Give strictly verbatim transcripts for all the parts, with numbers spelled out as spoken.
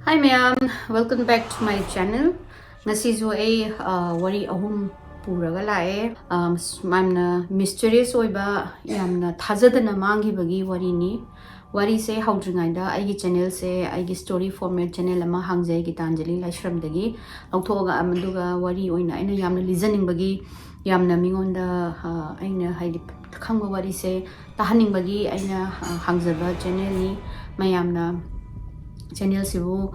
Hi ꯃꯌꯥꯝ, welcome back to my channel. ꯉꯁꯤꯁꯨ ꯑꯩ ꯑ, ꯋꯥꯔꯤ ꯑꯍꯨꯝ ꯄꯨꯔꯒ ꯂꯥꯛꯑꯦ꯫ ꯑ, ꯌꯥꯝꯅ ꯃꯤꯁꯇꯔꯤꯌꯁ ꯑꯣꯏꯕ, ꯌꯥꯝꯅ ꯊꯥꯖꯗꯅ ꯃꯥꯡꯈꯤꯕꯒꯤ ꯋꯥꯔꯤꯅꯤ꯫ ꯋꯥꯔꯤꯁꯦ ꯍꯧꯗ꯭ꯔꯤꯉꯩꯗ ꯑꯩꯒꯤ ꯆꯦꯅꯦꯜꯁꯦ, ꯑꯩꯒꯤ ꯁ꯭ꯇꯣꯔꯤ ꯐꯣꯔꯃꯦꯠ ꯆꯦꯅꯦꯜ ꯑꯃ ꯍꯥꯡꯖꯩ ꯒꯤꯇꯥꯟꯖꯂꯤ ꯂꯥꯏꯁ꯭ꯔꯝꯗꯒꯤ ꯂꯧꯊꯣꯛꯑꯒ, ꯑꯗꯨꯒ ꯋꯥꯔꯤ ꯑꯣꯏꯅ ꯑꯩꯅ ꯌꯥꯝꯅ ꯂꯤꯖꯅꯤꯡꯕꯒꯤ, ꯌꯥꯝꯅ ꯃꯤꯉꯣꯟꯗ ꯑ, ꯑꯩꯅ ꯍꯥꯏꯗꯤ ꯈꯪꯕ ꯋꯥꯔꯤꯁꯦ ꯇꯥꯍꯟꯅꯤꯡꯕꯒꯤ ꯑꯩꯅ ꯑ, ꯍꯥꯡꯖꯕ ꯆꯦꯅꯦꯜꯅꯤ꯫ ꯃꯌꯥꯝꯅ ꯆꯦꯅꯦꯜꯁꯤꯕꯨ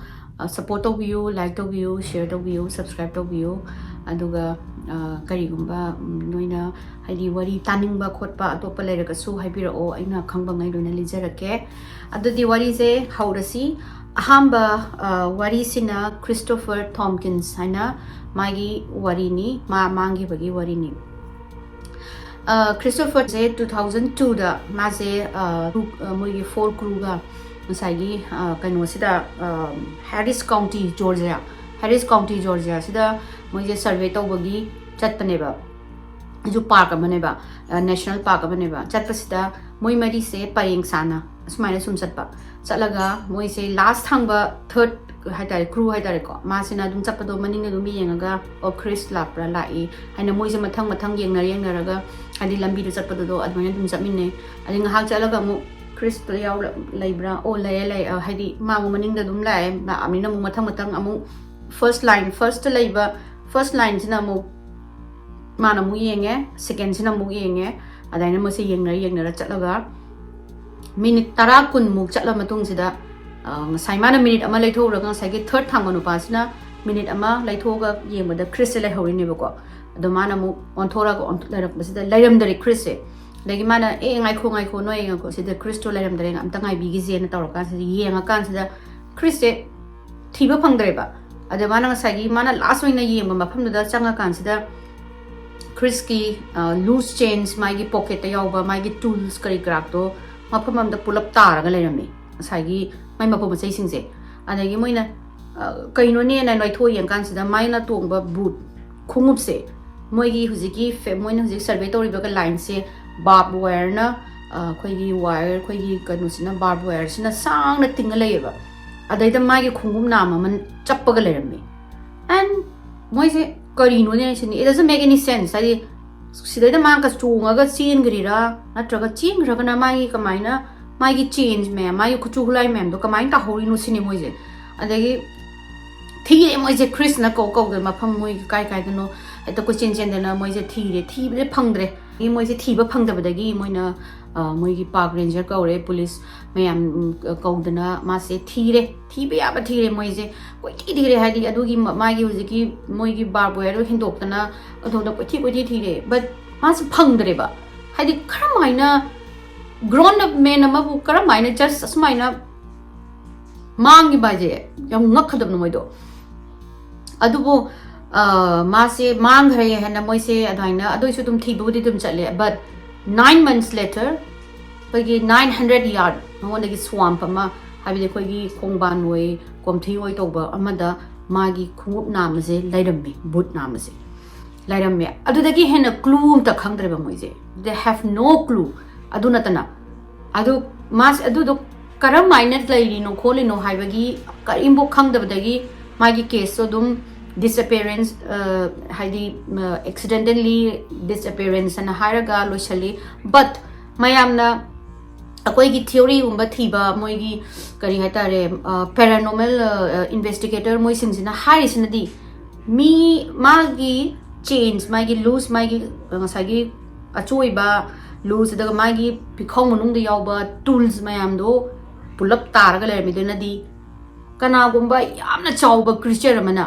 ꯁꯞꯄꯣꯔꯠ ꯇꯧꯕꯤꯌꯨ, ꯂꯥꯏꯛ ꯇꯧꯕꯤꯌꯨ, ꯁꯤꯌꯔ ꯇꯧꯕꯤꯌꯨ, ꯁꯕꯁꯀ꯭ꯔꯥꯏꯕ ꯇꯧꯕꯤꯌꯨ꯫ ꯑꯗꯨꯒ ꯑ, ꯀꯔꯤꯒꯨꯝꯕ ꯎꯝ, ꯅꯣꯏꯅ ꯍꯥꯏꯗꯤ ꯋꯥꯔꯤ ꯇꯥꯅꯤꯡꯕ ꯈꯣꯠꯄ ꯑꯇꯣꯞꯄ ꯂꯩꯔꯒꯁꯨ ꯍꯥꯏꯕꯤꯔꯛꯑꯣ, ꯑꯩꯅ ꯈꯪꯕꯉꯩ ꯂꯣꯏꯅ ꯂꯤꯖꯔꯛꯀꯦ꯫ ꯑꯗꯨꯗꯤ ꯋꯥꯔꯤꯁꯦ ꯍꯧꯔꯁꯤ꯫ ꯑꯍꯥꯟꯕ ꯑ, ꯋꯥꯔꯤꯁꯤꯅ ꯈ꯭ꯔꯤꯁꯇꯣꯐꯔ ꯊꯣꯝꯀꯤꯟꯁ ꯍꯥꯏꯅ ꯃꯥꯒꯤ ꯋꯥꯔꯤꯅꯤ, ꯃꯥ ꯃꯥꯡꯈꯤꯕꯒꯤ ꯋꯥꯔꯤꯅꯤ꯫ ꯑ, ꯈ꯭ꯔꯤꯁꯇꯣꯐꯔꯁꯦ ꯇꯨ ꯊꯥꯎꯖꯟ ꯇꯨꯗ ꯃꯥꯁꯦ ꯑ, ꯀ꯭ꯔꯨ- ꯑ, ꯃꯣꯏꯒꯤ ꯐꯣꯔ ꯀ꯭ꯔꯨꯒ ꯉꯁꯥꯏꯒꯤ ꯑ, ꯀꯩꯅꯣꯁꯤꯗ ꯑ, ꯍꯦꯔꯤꯁ ꯀꯥꯎꯟꯇꯤ ꯖꯣꯔꯖꯤꯌꯥ, ꯍꯦꯔꯤꯁ ꯀꯥꯎꯟꯇꯤ ꯖꯣꯔꯖꯤꯌꯥꯁꯤꯗ ꯃꯣꯏꯁꯦ ꯁꯔꯚꯦ ꯇꯧꯕꯒꯤ ꯆꯠꯄꯅꯦꯕ꯫ ꯑꯗꯨ ꯄꯥꯔꯛ ꯑꯃꯅꯦꯕ, ꯅꯦꯁꯅꯦꯜ ꯄꯥꯔꯛ ꯑꯃꯅꯦꯕ꯫ ꯆꯠꯄꯁꯤꯗ ꯃꯣꯏ ꯃꯔꯤꯁꯦ ꯄꯔꯦꯡ ꯁꯥꯅ ꯑꯁꯨꯃꯥꯏꯅ ꯁꯨꯝ ꯆꯠꯄ꯫ ꯆꯠꯂꯒ ꯃꯣꯏꯁꯦ ꯂꯥꯁ ꯊꯥꯡꯕ, ꯊꯔꯠ ꯍꯥꯏꯇꯥꯔꯦ, ꯀ꯭ꯔꯨ ꯍꯥꯏꯇꯥꯔꯦꯀꯣ, ꯃꯥꯁꯤꯅ ꯑꯗꯨꯝ ꯆꯠꯄꯗꯣ ꯃꯅꯤꯡꯗ ꯑꯗꯨꯝ ꯌꯦꯡꯉꯒ, "ꯑꯣ, ꯈ꯭ꯔꯤꯁ ꯂꯥꯛꯄ꯭ꯔꯥ? ꯂꯥꯛꯏ" ꯍꯥꯏꯅ ꯃꯣꯏꯁꯦ ꯃꯊꯪ ꯃꯊꯪ ꯌꯦꯡꯅꯔ ꯌꯦꯡꯅꯔꯒ, ꯍꯥꯏꯗꯤ ꯂꯝꯕꯤꯗ ꯆꯠꯄꯗꯨꯗꯣ ꯑꯗꯨꯃꯥꯏꯅ ꯑꯗꯨꯝ ꯆꯠꯃꯤꯟꯅꯩ꯫ ꯑꯗꯩ ꯉꯥꯏꯍꯥꯛ ꯆꯠꯂꯒ ꯑꯃꯨꯛ, "ꯈ꯭ꯔꯤꯁꯇꯣ ꯌꯥꯎ- ꯂꯩꯕ꯭ꯔꯥ?" "ꯑꯣ, ꯂꯩꯌꯦ, ꯂꯩꯌꯦ"꯫ ꯑ, ꯍꯥꯏꯗꯤ ꯃꯥ ꯑꯃꯨꯛ ꯃꯅꯤꯡꯗ ꯑꯗꯨꯝ ꯂꯥꯛꯑꯦ, ꯂꯥꯛꯑꯕꯅꯤꯅ ꯑꯃꯨꯛ ꯃꯊꯪ ꯃꯊꯪ ꯑꯃꯨꯛ ꯐꯥꯔꯁ ꯂꯥꯏꯟ, ꯐꯥꯔꯁꯇ ꯂꯩꯕ ꯐꯥꯔꯁ ꯂꯥꯏꯟꯁꯤꯅ ꯑꯃꯨꯛ ꯃꯥꯅ ꯑꯃꯨꯛ ꯌꯦꯡꯉꯦ, ꯁꯦꯀꯦꯟꯁꯤꯅ ꯑꯃꯨꯛ ꯌꯦꯡꯉꯦ꯫ ꯑꯗꯨꯃꯥꯏꯅ ꯃꯣꯏꯁꯦ ꯌꯦꯡꯅꯔ ꯌꯦꯡꯅꯔ ꯆꯠꯂꯒ ꯃꯤꯅꯤꯠ ꯇꯔꯥ ꯀꯨꯟꯃꯨꯛ ꯆꯠꯂ ꯃꯇꯨꯡꯁꯤꯗ, ꯑ, ꯉꯁꯥꯏ ꯃꯥꯅ ꯃꯤꯅꯤꯠ ꯑꯃ ꯂꯩꯊꯣꯛꯎꯔꯒ ꯉꯁꯥꯏꯒꯤ ꯊꯔꯠ ꯊꯥꯡꯕ ꯅꯨꯄꯥꯁꯤꯅ ꯃꯤꯅꯤꯠ ꯑꯃ ꯂꯩꯊꯣꯛꯑꯒ ꯌꯦꯡꯕꯗ ꯈ꯭ꯔꯤꯁꯁꯦ ꯂꯩꯍꯧꯔꯤꯅꯦꯕꯀꯣ꯫ ꯑꯗꯣ ꯃꯥꯅ ꯑꯃꯨꯛ ꯑꯣꯟꯊꯣꯔꯛꯑꯒ ꯑꯣꯟ- ꯂꯩꯔꯛꯄꯁꯤꯗ ꯂꯩꯔꯝꯗꯔꯦ ꯈ꯭ꯔꯤꯁꯁꯦ꯫ ꯑꯗꯒꯤ ꯃꯥꯅ, "ꯑꯦ, ꯉꯥꯏꯈꯣ, ꯉꯥꯏꯈꯣ, ꯅꯣꯏ ꯉꯥꯏꯈꯣ, ꯁꯤꯗ ꯈ꯭ꯔꯤꯁꯇꯣ ꯂꯩꯔꯝꯗꯔꯦ, ꯑꯝꯇ ꯉꯥꯏꯕꯤꯈꯤꯁꯦꯅ" ꯇꯧꯔꯀꯥꯟꯁꯤꯗ, ꯌꯦꯡꯉꯀꯥꯟꯁꯤꯗ ꯈ꯭ꯔꯤꯁꯁꯦ ꯊꯤꯕ ꯐꯪꯗ꯭ꯔꯦꯕ꯫ ꯑꯗ ꯃꯥꯅ ꯉꯁꯥꯏꯒꯤ ꯃꯥꯅ ꯂꯥꯁ ꯑꯣꯏꯅ ꯌꯦꯡꯕ ꯃꯐꯝꯗꯨꯗ ꯆꯪꯉꯀꯥꯟꯁꯤꯗ ꯈ꯭ꯔꯤꯁꯀꯤ, ꯑ, ꯂꯨꯁ ꯆꯦꯟꯖ, ꯃꯥꯒꯤ ꯄꯣꯀꯦꯠꯇ ꯌꯥꯎꯕ ꯃꯥꯒꯤ ꯇꯨꯜꯁ ꯀꯔꯤ ꯀꯔꯥꯛꯇꯣ ꯃꯐꯝ ꯑꯃꯗ ꯄꯨꯂꯞ ꯇꯥꯔꯒ ꯂꯩꯔꯝꯃꯦ, ꯉꯁꯥꯏꯒꯤ ꯃꯥꯏ ꯃꯄꯣ ꯃꯆꯩꯁꯤꯡꯁꯦ꯫ ꯑꯗꯒꯤ ꯃꯣꯏꯅ, ꯑ, ꯀꯩꯅꯣꯅꯦꯅ ꯂꯩꯊꯣꯛꯑ ꯌꯦꯡꯀꯥꯟꯁꯤꯗ ꯃꯥꯅ ꯇꯣꯡꯕ ꯕꯨꯠ, ꯈꯣꯡꯎꯞꯁꯦ, ꯃꯣꯏꯒꯤ ꯍꯧꯖꯤꯛꯀꯤ ꯐꯦ- ꯃꯣꯏꯅ ꯍꯧꯖꯤꯛ ꯁꯔꯚꯦ ꯇꯧꯔꯤꯕ ꯂꯥꯏꯟꯁꯦ ꯕꯥꯔꯕ ꯋꯥꯌꯔꯅ, ꯑ, ꯑꯩꯈꯣꯏꯒꯤ ꯋꯥꯌꯔ, ꯑꯩꯈꯣꯏꯒꯤ ꯀꯩꯅꯣꯁꯤꯅ, ꯕꯥꯔꯕ ꯋꯥꯌꯔꯁꯤꯅ ꯁꯥꯡꯅ ꯇꯤꯡꯉ ꯂꯩꯌꯦꯕ꯫ ꯑꯗꯩꯗ ꯃꯥꯒꯤ ꯈꯣꯡꯎꯞ ꯅꯥꯝ ꯑꯃ ꯆꯞꯄꯒ ꯂꯩꯔꯝꯃꯤ꯫ And ꯃꯣꯏꯁꯦ ꯀꯔꯤꯅꯣꯅꯦ ꯁꯤꯅꯤ, it doesn't make any sense. ꯍꯥꯏꯗꯤ ꯁꯤꯗꯩꯗ ꯃꯥꯅ ꯆꯣꯡꯉꯒ ꯆꯦꯟꯈ꯭ꯔꯤꯔꯥ, ꯅꯠꯇ꯭ꯔꯒ ꯆꯦꯟꯈ꯭ꯔꯒꯅ ꯃꯥꯒꯤ ꯀꯃꯥꯏꯅ, ꯃꯥꯒꯤ ꯆꯦꯟꯁ ꯃꯌꯥꯝ, ꯃꯥꯒꯤ ꯈꯨꯠꯁꯨ ꯈꯨꯠꯂꯥꯏ ꯃꯌꯥꯝꯗꯣ ꯀꯃꯥꯏꯅ ꯇꯥꯍꯧꯔꯤꯅꯣ ꯁꯤꯅꯤ ꯃꯣꯏꯁꯦ꯫ ꯑꯗꯒꯤ ꯊꯤꯔꯦ ꯃꯣꯏꯁꯦ, ꯈ꯭ꯔꯤꯁꯅ ꯀꯧ ꯀꯧꯗꯅ ꯃꯐꯝ ꯃꯣꯏ ꯀꯥꯏ ꯀꯥꯏꯗꯅꯣ ꯍꯦꯛꯇ ꯀꯣꯏꯆꯦꯟ ꯆꯦꯟꯗꯅ ꯃꯣꯏꯁꯦ ꯊꯤꯔꯦ꯫ ꯊꯤꯕꯁꯦ ꯐꯪꯗ꯭ꯔꯦ꯫ ꯃꯣꯏꯁꯦ ꯊꯤꯕ ꯐꯪꯗꯕꯗꯒꯤ ꯃꯣꯏꯅ, ꯑ, ꯃꯣꯏꯒꯤ park ranger ꯀꯧꯔꯦ, ꯄꯨꯂꯤꯁ ꯃꯌꯥꯝ, ꯎꯝ, ꯀꯧꯗꯅ ꯃꯥꯁꯦ ꯊꯤꯔꯦ꯫ ꯊꯤꯕ ꯌꯥꯕ ꯊꯤꯔꯦ ꯃꯣꯏꯁꯦ, ꯀꯣꯏꯊꯤ ꯊꯤꯔꯦ꯫ ꯍꯥꯏꯗꯤ ꯑꯗꯨꯒꯤ ꯃ-, ꯃꯥꯒꯤ ꯍꯧꯖꯤꯛꯀꯤ ꯃꯣꯏꯒꯤ barbed wireꯗꯣ ꯍꯦꯟꯗꯣꯛꯇꯅ ꯑꯗꯣꯝꯗ ꯀꯣꯏꯊꯤ ꯀꯣꯏꯊꯤ ꯊꯤꯔꯦ, but ꯃꯥꯁꯦ ꯐꯪꯗ꯭ꯔꯦꯕ꯫ ꯍꯥꯏꯗꯤ ꯀꯔꯝꯍꯥꯏꯅ grown up man ꯑꯃꯕꯨ ꯀꯔꯝꯍꯥꯏꯅ just ꯑꯁꯨꯃꯥꯏꯅ ꯃꯥꯡꯈꯤꯕ ꯍꯥꯏꯁꯦ ꯌꯥꯝ ꯉꯛꯀꯗꯕꯅꯤ ꯃꯣꯏꯗꯣ꯫ ꯑꯗꯨꯕꯨ, ꯑ, ꯃꯥꯁꯦ ꯃꯥꯡꯈ꯭ꯔꯦ ꯍꯥꯏꯅ ꯃꯣꯏꯁꯦ ꯑꯗꯨꯃꯥꯏꯅ, ꯑꯗꯨꯏꯁꯨ ꯑꯗꯨꯝ ꯊꯤꯕꯕꯨꯗꯤ ꯑꯗꯨꯝ ꯆꯠꯂꯦ, but nine months later ꯑꯩꯈꯣꯏꯒꯤ nine hundred yard ꯃꯉꯣꯟꯗꯒꯤ swamp ꯑꯃ, ꯍꯥꯏꯕꯗꯤ ꯑꯩꯈꯣꯏꯒꯤ ꯈꯣꯡꯕꯥꯟ ꯑꯣꯏ, ꯀꯣꯝꯊꯤ ꯑꯣꯏ ꯇꯧꯕ ꯑꯃꯗ ꯃꯥꯒꯤ ꯈꯣꯡꯎꯞ ꯅꯥꯝꯃꯁꯦ ꯂꯩꯔꯝꯃꯤ, boot ꯅꯥꯝꯃꯁꯦ ꯂꯩꯔꯝꯃꯦ꯫ ꯑꯗꯨꯗꯒꯤ ꯍꯦꯟꯅ clue ꯑꯝꯇ ꯈꯪꯗ꯭ꯔꯦꯕ ꯃꯣꯏꯁꯦ, they have no clue꯫ ꯑꯗꯨ ꯅꯠꯇꯅ ꯑꯗꯨ ꯃꯥꯁꯦ ꯑꯗꯨꯗꯣ ꯀꯔꯝ ꯍꯥꯏꯅ ꯂꯩꯔꯤꯅꯣ ꯈꯣꯠꯂꯤꯅꯣ ꯍꯥꯏꯕꯒꯤ ꯀꯔꯤꯝꯐꯥꯎ ꯈꯪꯗꯕꯗꯒꯤ ꯃꯥꯒꯤ caseꯇꯣ ꯑꯗꯨꯝ disappearance, ꯑ, ꯍꯥꯏꯗꯤ, ꯑ, accidentally disappearance ꯑꯅ ꯍꯥꯏꯔꯒ ꯂꯣꯏꯁꯜꯂꯤ꯫ But ꯃꯌꯥꯝꯅ ꯑꯩꯈꯣꯏꯒꯤ theoryꯒꯨꯝꯕ ꯊꯤꯕ, ꯃꯣꯏꯒꯤ ꯀꯔꯤ ꯍꯥꯏꯇꯥꯔꯦ, ꯑ, paranormal, ꯑ, investigator ꯃꯣꯏꯁꯤꯡꯁꯤꯅ ꯍꯥꯏꯔꯤꯁꯤꯅꯗꯤ ꯃꯤ ꯃꯥꯒꯤ chains, ꯃꯥꯒꯤ loose, ꯃꯥꯒꯤ ꯉꯁꯥꯏꯒꯤ ꯑꯆꯣꯏꯕ loose, ꯑꯗꯨꯒ ꯃꯥꯒꯤ ꯄꯤꯈꯧ ꯃꯅꯨꯡꯗ ꯌꯥꯎꯕ tools ꯃꯌꯥꯝꯗꯣ ꯄꯨꯂꯞ ꯇꯥꯔꯒ ꯂꯩꯔꯝꯃꯤꯗꯨꯅꯗꯤ ꯀꯅꯥꯒꯨꯝꯕ ꯌꯥꯝꯅ ꯆꯥꯎꯕ creature ꯑꯃꯅ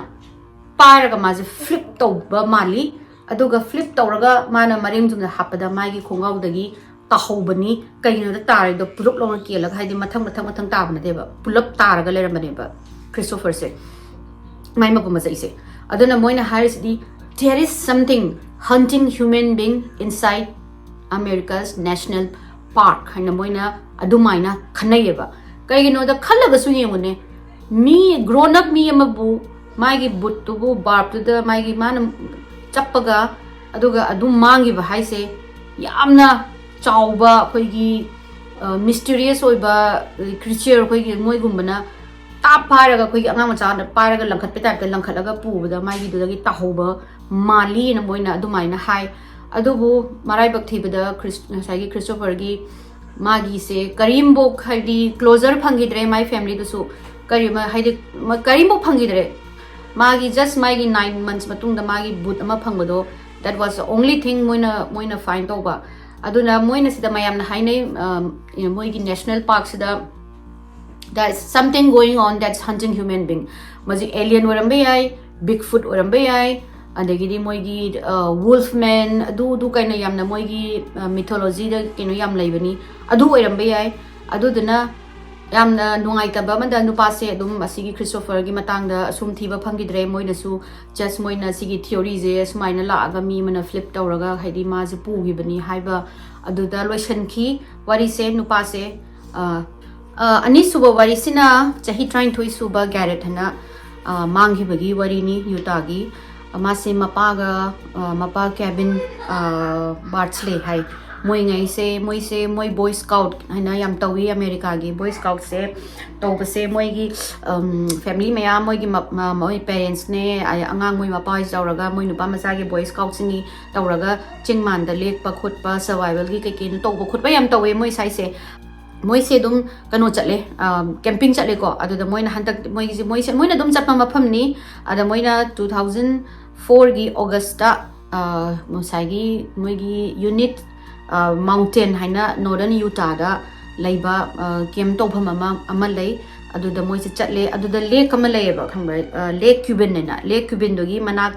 ꯄꯥꯏꯔꯒ ꯃꯥꯁꯦ flip ꯇꯧꯕ ꯃꯥꯜꯂꯤ꯫ ꯑꯗꯨꯒ flip ꯇꯧꯔꯒ ꯃꯥꯅ ꯃꯔꯦꯡ ꯆꯨꯝꯅ ꯍꯥꯞꯄꯗ ꯃꯥꯒꯤ ꯈꯣꯡꯒꯥꯎꯗꯒꯤ ꯇꯥꯍꯧꯕꯅꯤ꯫ ꯀꯩꯒꯤꯅꯣꯗ ꯇꯥꯔꯤꯗꯣ ꯄꯨꯂꯞ ꯂꯧꯅ ꯀꯦꯜꯂꯒ, ꯍꯥꯏꯗꯤ ꯃꯊꯪ ꯃꯊꯪ ꯃꯊꯪ ꯇꯥꯕ ꯅꯠꯇꯦꯕ, ꯄꯨꯂꯞ ꯇꯥꯔꯒ ꯂꯩꯔꯝꯕꯅꯦꯕ ꯈ꯭ꯔꯤꯁꯇꯣꯐꯔꯁꯦ, ꯃꯥꯏ ꯃꯄꯨ ꯃꯆꯩꯁꯦ꯫ ꯑꯗꯨꯅ ꯃꯣꯏꯅ ꯍꯥꯏꯔꯤꯁꯤꯗꯤ, "There is something hunting human being inside America's national park" ꯍꯥꯏꯅ ꯃꯣꯏꯅ ꯑꯗꯨꯃꯥꯏꯅ ꯈꯟꯅꯩꯌꯦꯕ꯫ ꯀꯩꯒꯤꯅꯣꯗ ꯈꯜꯂꯒꯁꯨ ꯌꯦꯡꯉꯨꯅꯦ, ꯃꯤ grown up ꯃꯤ ꯑꯃꯕꯨ ꯃꯥꯒꯤ bootꯇꯨꯕꯨ, barbedꯇꯨꯗ ꯃꯥꯒꯤ ꯃꯥꯅ ꯆꯞꯄꯒ ꯑꯗꯨꯒ ꯑꯗꯨꯝ ꯃꯥꯡꯈꯤꯕ ꯍꯥꯏꯁꯦ ꯌꯥꯝꯅ ꯆꯥꯎꯕ ꯑꯩꯈꯣꯏꯒꯤ, ꯑ, mysterious ꯑꯣꯏꯕ creature ꯑꯩꯈꯣꯏꯒꯤ ꯃꯣꯏꯒꯨꯝꯕꯅ ꯄꯥꯏꯔꯒ, ꯑꯩꯈꯣꯏꯒꯤ ꯑꯉꯥꯡ ꯃꯆꯥꯅ ꯄꯥꯏꯔꯒ ꯂꯪꯈꯠꯄ type ꯇ ꯂꯪꯈꯠꯂꯒ ꯄꯨꯕꯗ ꯃꯥꯒꯤꯗꯨꯗꯒꯤ ꯇꯥꯍꯧꯕ ꯃꯥꯜꯂꯤꯅ ꯃꯣꯏꯅ ꯑꯗꯨꯃꯥꯏꯅ ꯍꯥꯏ꯫ ꯑꯗꯨꯕꯨ ꯃꯔꯥꯏꯕꯛ ꯊꯤꯕꯗ ꯈ꯭ꯔꯤꯁ-, ꯉꯁꯥꯏꯒꯤ ꯈ꯭ꯔꯤꯁꯇꯣꯐꯔꯒꯤ ꯃꯥꯒꯤꯁꯦ ꯀꯔꯤꯝꯐꯧ, ꯍꯥꯏꯗꯤ, closure ꯐꯪꯈꯤꯗ꯭ꯔꯦ꯫ ꯃꯥꯏ family ꯗꯨꯁꯨ ꯀꯔꯤ, ꯃ-, ꯍꯥꯏꯗꯤ, ꯃ-, ꯀꯔꯤꯝꯐꯧ ꯐꯪꯈꯤꯗ꯭ꯔꯦ꯫ ꯃꯥꯒꯤ just ꯃꯥꯒꯤ nine months ꯃꯇꯨꯡꯗ ꯃꯥꯒꯤ boot ꯑꯃ ꯐꯪꯕꯗꯣ, that was the only thing ꯃꯣꯏꯅ, ꯃꯣꯏꯅ find ꯇꯧꯕ꯫ ꯑꯗꯨꯅ ꯃꯣꯏꯅ ꯁꯤꯗ ꯃꯌꯥꯝꯅ ꯍꯥꯏꯅꯩ, ꯑꯝ, ꯃꯣꯏꯒꯤ national park ꯁꯤꯗ, "There's something going on that's hunting human being." ꯃꯁꯤ alien ꯑꯣꯏꯔꯝꯕ ꯌꯥꯏ, Bigfoot ꯑꯣꯏꯔꯝꯕ ꯌꯥꯏ, ꯑꯗꯒꯤꯗꯤ ꯃꯣꯏꯒꯤ, ꯑ, Wolfman, ꯑꯗꯨ, ꯑꯗꯨ ꯀꯩꯅ ꯌꯥꯝꯅ ꯃꯣꯏꯒꯤ, ꯑ, mythology ꯗ ꯀꯩꯅꯣ ꯌꯥꯝ ꯂꯩꯕꯅꯤ, ꯑꯗꯨ ꯑꯣꯏꯔꯝꯕ ꯌꯥꯏ꯫ ꯑꯗꯨꯗꯨꯅ ꯌꯥꯝꯅ ꯅꯨꯡꯉꯥꯏꯇꯕ ꯑꯃꯗ ꯅꯨꯄꯥꯁꯦ ꯑꯗꯨꯝ ꯑꯁꯤꯒꯤ ꯈ꯭ꯔꯤꯁꯇꯣꯐꯔꯒꯤ ꯃꯇꯥꯡꯗ ꯑꯁꯨꯝ ꯊꯤꯕ ꯐꯪꯈꯤꯗ꯭ꯔꯦ꯫ ꯃꯣꯏꯅꯁꯨ just ꯃꯣꯏꯅ ꯁꯤꯒꯤ theory ꯁꯦ ꯁꯨꯃꯥꯏꯅ ꯂꯥꯛꯑꯒ ꯃꯤ ꯑꯃꯅ flip ꯇꯧꯔꯒ, ꯍꯥꯏꯗꯤ, ꯃꯥꯁꯦ ꯄꯨꯈꯤꯕꯅꯤ ꯍꯥꯏꯕ ꯑꯗꯨꯗ ꯂꯣꯏꯁꯟꯈꯤ ꯋꯥꯔꯤꯁꯦ꯫ ꯅꯨꯄꯥꯁꯦ, ꯑ, ꯑ, ꯑꯅꯤꯁꯨꯕ ꯋꯥꯔꯤꯁꯤꯅ ꯆꯍꯤ ꯇꯔꯥꯅꯤꯊꯣꯏ ꯁꯨꯕ ꯒꯦꯔꯦꯠ ꯍꯥꯏꯅ, ꯑ, ꯃꯥꯡꯈꯤꯕꯒꯤ ꯋꯥꯔꯤꯅꯤ, ꯌꯨꯇꯥꯒꯤ꯫ ꯃꯥꯁꯦ ꯃꯄꯥꯒ, ꯑ, ꯃꯄꯥ ꯀꯦꯕꯤꯟ, ꯑ, ꯕꯥꯔꯠꯁꯂꯦ ꯍꯥꯏ꯫ ꯃꯣꯏꯉꯩꯁꯦ, ꯃꯣꯏꯁꯦ, ꯃꯣꯏ Boy Scout ꯍꯥꯏꯅ ꯌꯥꯝ ꯇꯧꯏ ꯑꯃꯦꯔꯤꯀꯥꯒꯤ꯫ Boy Scout ꯁꯦ ꯇꯧꯕꯁꯦ ꯃꯣꯏꯒꯤ, ꯎꯝ, family ꯃꯌꯥꯝ, ꯃꯣꯏꯒꯤ ꯃ-, ꯃ-, ꯃꯣꯏ parents ꯅꯦ, ꯑ-, ꯑꯉꯥꯡ ꯃꯣꯏ ꯃꯄꯥ ꯍꯣꯏ ꯇꯧꯔꯒ, ꯃꯣꯏ ꯅꯨꯄꯥ ꯃꯆꯥꯒꯤ Boy Scout ꯁꯤꯡꯒꯤ ꯇꯧꯔꯒ ꯆꯤꯡ ꯃꯥꯟꯗ ꯂꯦꯛꯄ ꯈꯣꯠꯄ, survival ꯒꯤ ꯀꯩꯀꯩꯅꯣ ꯇꯧꯕ ꯈꯣꯠꯄ ꯌꯥꯝ ꯇꯧꯋꯦ ꯃꯣꯏ ꯁ꯭ꯋꯥꯏꯁꯦ꯫ ꯃꯣꯏꯁꯦ ꯑꯗꯨꯝ ꯀꯩꯅꯣ ꯆꯠꯂꯦ, ꯑ, camping ꯆꯠꯂꯦꯀꯣ꯫ ꯑꯗꯨꯗ ꯃꯣꯏꯅ ꯍꯟꯗꯛ ꯃꯣꯏꯒꯤꯁꯦ, ꯃꯣꯏꯁꯦ, ꯃꯣꯏꯅ ꯑꯗꯨꯝ ꯆꯠꯄ ꯃꯐꯝꯅꯤ꯫ ꯑꯗ ꯃꯣꯏꯅ two thousand four ꯒꯤ August ꯇ, ꯑ, ꯉꯁꯥꯏꯒꯤ ꯃꯣꯏꯒꯤ Unit, ꯑ, Mountain ꯍꯥꯏꯅ Northern Utah ꯗ ꯂꯩꯕ, ꯑ, camp ꯇꯧꯐꯝ ꯑꯃ, ꯑꯃ ꯂꯩ꯫ ꯑꯗꯨꯗ ꯃꯣꯏꯁꯦ ꯆꯠꯂꯦ꯫ ꯑꯗꯨꯗ lake ꯑꯃ ꯂꯩꯌꯦꯕ, ꯈꯪꯕ꯭ꯔꯥ? ꯑ, Lake Cuban ꯍꯥꯏꯅ꯫ Lake Cuban ꯗꯨꯒꯤ ꯃꯅꯥꯛ,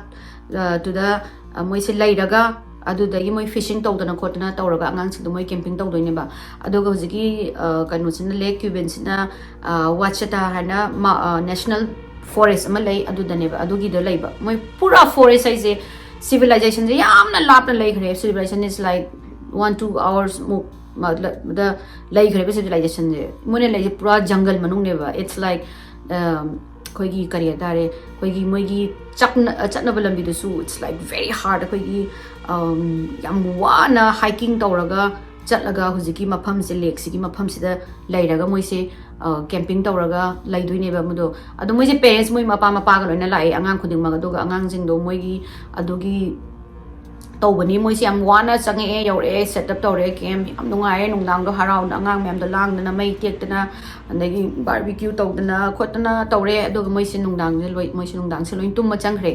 ꯑ, ꯇꯨꯗ, ꯑ, ꯃꯣꯏꯁꯦ ꯂꯩꯔꯒ, ꯑꯗꯨꯗꯒꯤ ꯃꯣꯏ fishing ꯇꯧꯗꯅ ꯈꯣꯠꯇꯅ ꯇꯧꯔꯒ ꯑꯉꯥꯡꯁꯤꯡꯗꯣ ꯃꯣꯏ camping ꯇꯧꯗꯣꯏꯅꯦꯕ꯫ ꯑꯗꯨꯒ ꯍꯧꯖꯤꯛꯀꯤ, ꯑ, ꯀꯩꯅꯣꯁꯤꯅ, Lake Cuban ꯁꯤꯅ, ꯑ, Ouachita ꯍꯥꯏꯅ ꯃꯥ-, ꯑ, national forest ꯑꯃ ꯂꯩ, ꯑꯗꯨꯗꯅꯦꯕ, ꯑꯗꯨꯒꯤꯗ ꯂꯩꯕ꯫ ꯃꯣꯏ ꯄꯨꯔꯥ forest ꯍꯥꯏꯁꯦ, civilization ꯁꯦ ꯌꯥꯝꯅ ꯂꯥꯞꯅ ꯂꯩꯈ꯭ꯔꯦ꯫ Civilization is like one, two hours ꯃꯨꯛ ꯃ-, ꯂ-, ꯗ ꯂꯩꯈ꯭ꯔꯦꯕ civilization ꯁꯦ꯫ ꯃꯣꯏꯅ ꯂꯩꯁꯦ ꯄꯨꯔꯥ jungle ꯃꯅꯨꯡꯅꯦꯕ꯫ It's like, ꯑꯝ, ꯑꯩꯈꯣꯏꯒꯤ ꯀꯔꯤ ꯍꯥꯏꯇꯥꯔꯦ, ꯑꯩꯈꯣꯏꯒꯤ ꯃꯣꯏꯒꯤ ꯆꯠꯅ-, ꯆꯠꯅꯕ ꯂꯝꯕꯤꯗꯨꯁꯨ, it's like very hard꯫ ꯑꯩꯈꯣꯏꯒꯤ, ꯑꯝ, ꯌꯥꯝ ꯋꯥꯅ hiking ꯇꯧꯔꯒ ꯆꯠꯂꯒ ꯍꯧꯖꯤꯛꯀꯤ ꯃꯐꯝꯁꯦ, ꯂꯦꯛꯁꯤꯒꯤ ꯃꯐꯝꯁꯤꯗ ꯂꯩꯔꯒ ꯃꯣꯏꯁꯦ ꯀꯦꯝꯄꯤꯡ ꯇꯧꯔꯒ ꯂꯩꯗꯣꯏꯅꯦꯕ ꯃꯗꯣ꯫ ꯑꯗꯣ ꯃꯣꯏꯁꯦ ꯄꯦꯔꯦꯟꯁ, ꯃꯣꯏ ꯃꯄꯥ ꯃꯄꯥꯒ ꯂꯣꯏꯅ ꯂꯥꯛꯑꯦ, ꯑꯉꯥꯡ ꯈꯨꯗꯤꯡꯃꯛ꯫ ꯑꯗꯨꯒ ꯑꯉꯥꯡꯁꯤꯡꯗꯣ ꯃꯣꯏꯒꯤ ꯑꯗꯨꯒꯤ ꯇꯧꯕꯅꯤ꯫ ꯃꯣꯏꯁꯦ ꯌꯥꯝ ꯋꯥꯅ ꯆꯪꯉꯛꯑꯦ, ꯌꯧꯔꯛꯑꯦ, ꯁꯦꯠ ꯑꯞ ꯇꯧꯔꯦ ꯀꯦꯝ꯫ ꯌꯥꯝ ꯅꯨꯡꯉꯥꯏꯔꯦ ꯅꯨꯡꯗꯥꯡꯗꯣ, ꯍꯔꯥꯎꯅ ꯑꯉꯥꯡ ꯃꯌꯥꯝꯗꯣ ꯂꯥꯡꯗꯅ, ꯃꯩ ꯇꯦꯛꯇꯅ, ꯑꯗꯒꯤ ꯕꯥꯔꯕꯤꯀ꯭ꯌꯨ ꯇꯧꯗꯅ ꯈꯣꯠꯇꯅ ꯇꯧꯔꯦ꯫ ꯑꯗꯨꯒ ꯃꯣꯏꯁꯦ ꯅꯨꯡꯗꯥꯡꯁꯦ ꯂꯣꯏ, ꯃꯣꯏꯁꯦ ꯅꯨꯡꯗꯥꯡꯁꯦ ꯂꯣꯏ ꯇꯨꯝꯕ ꯆꯪꯈ꯭ꯔꯦ꯫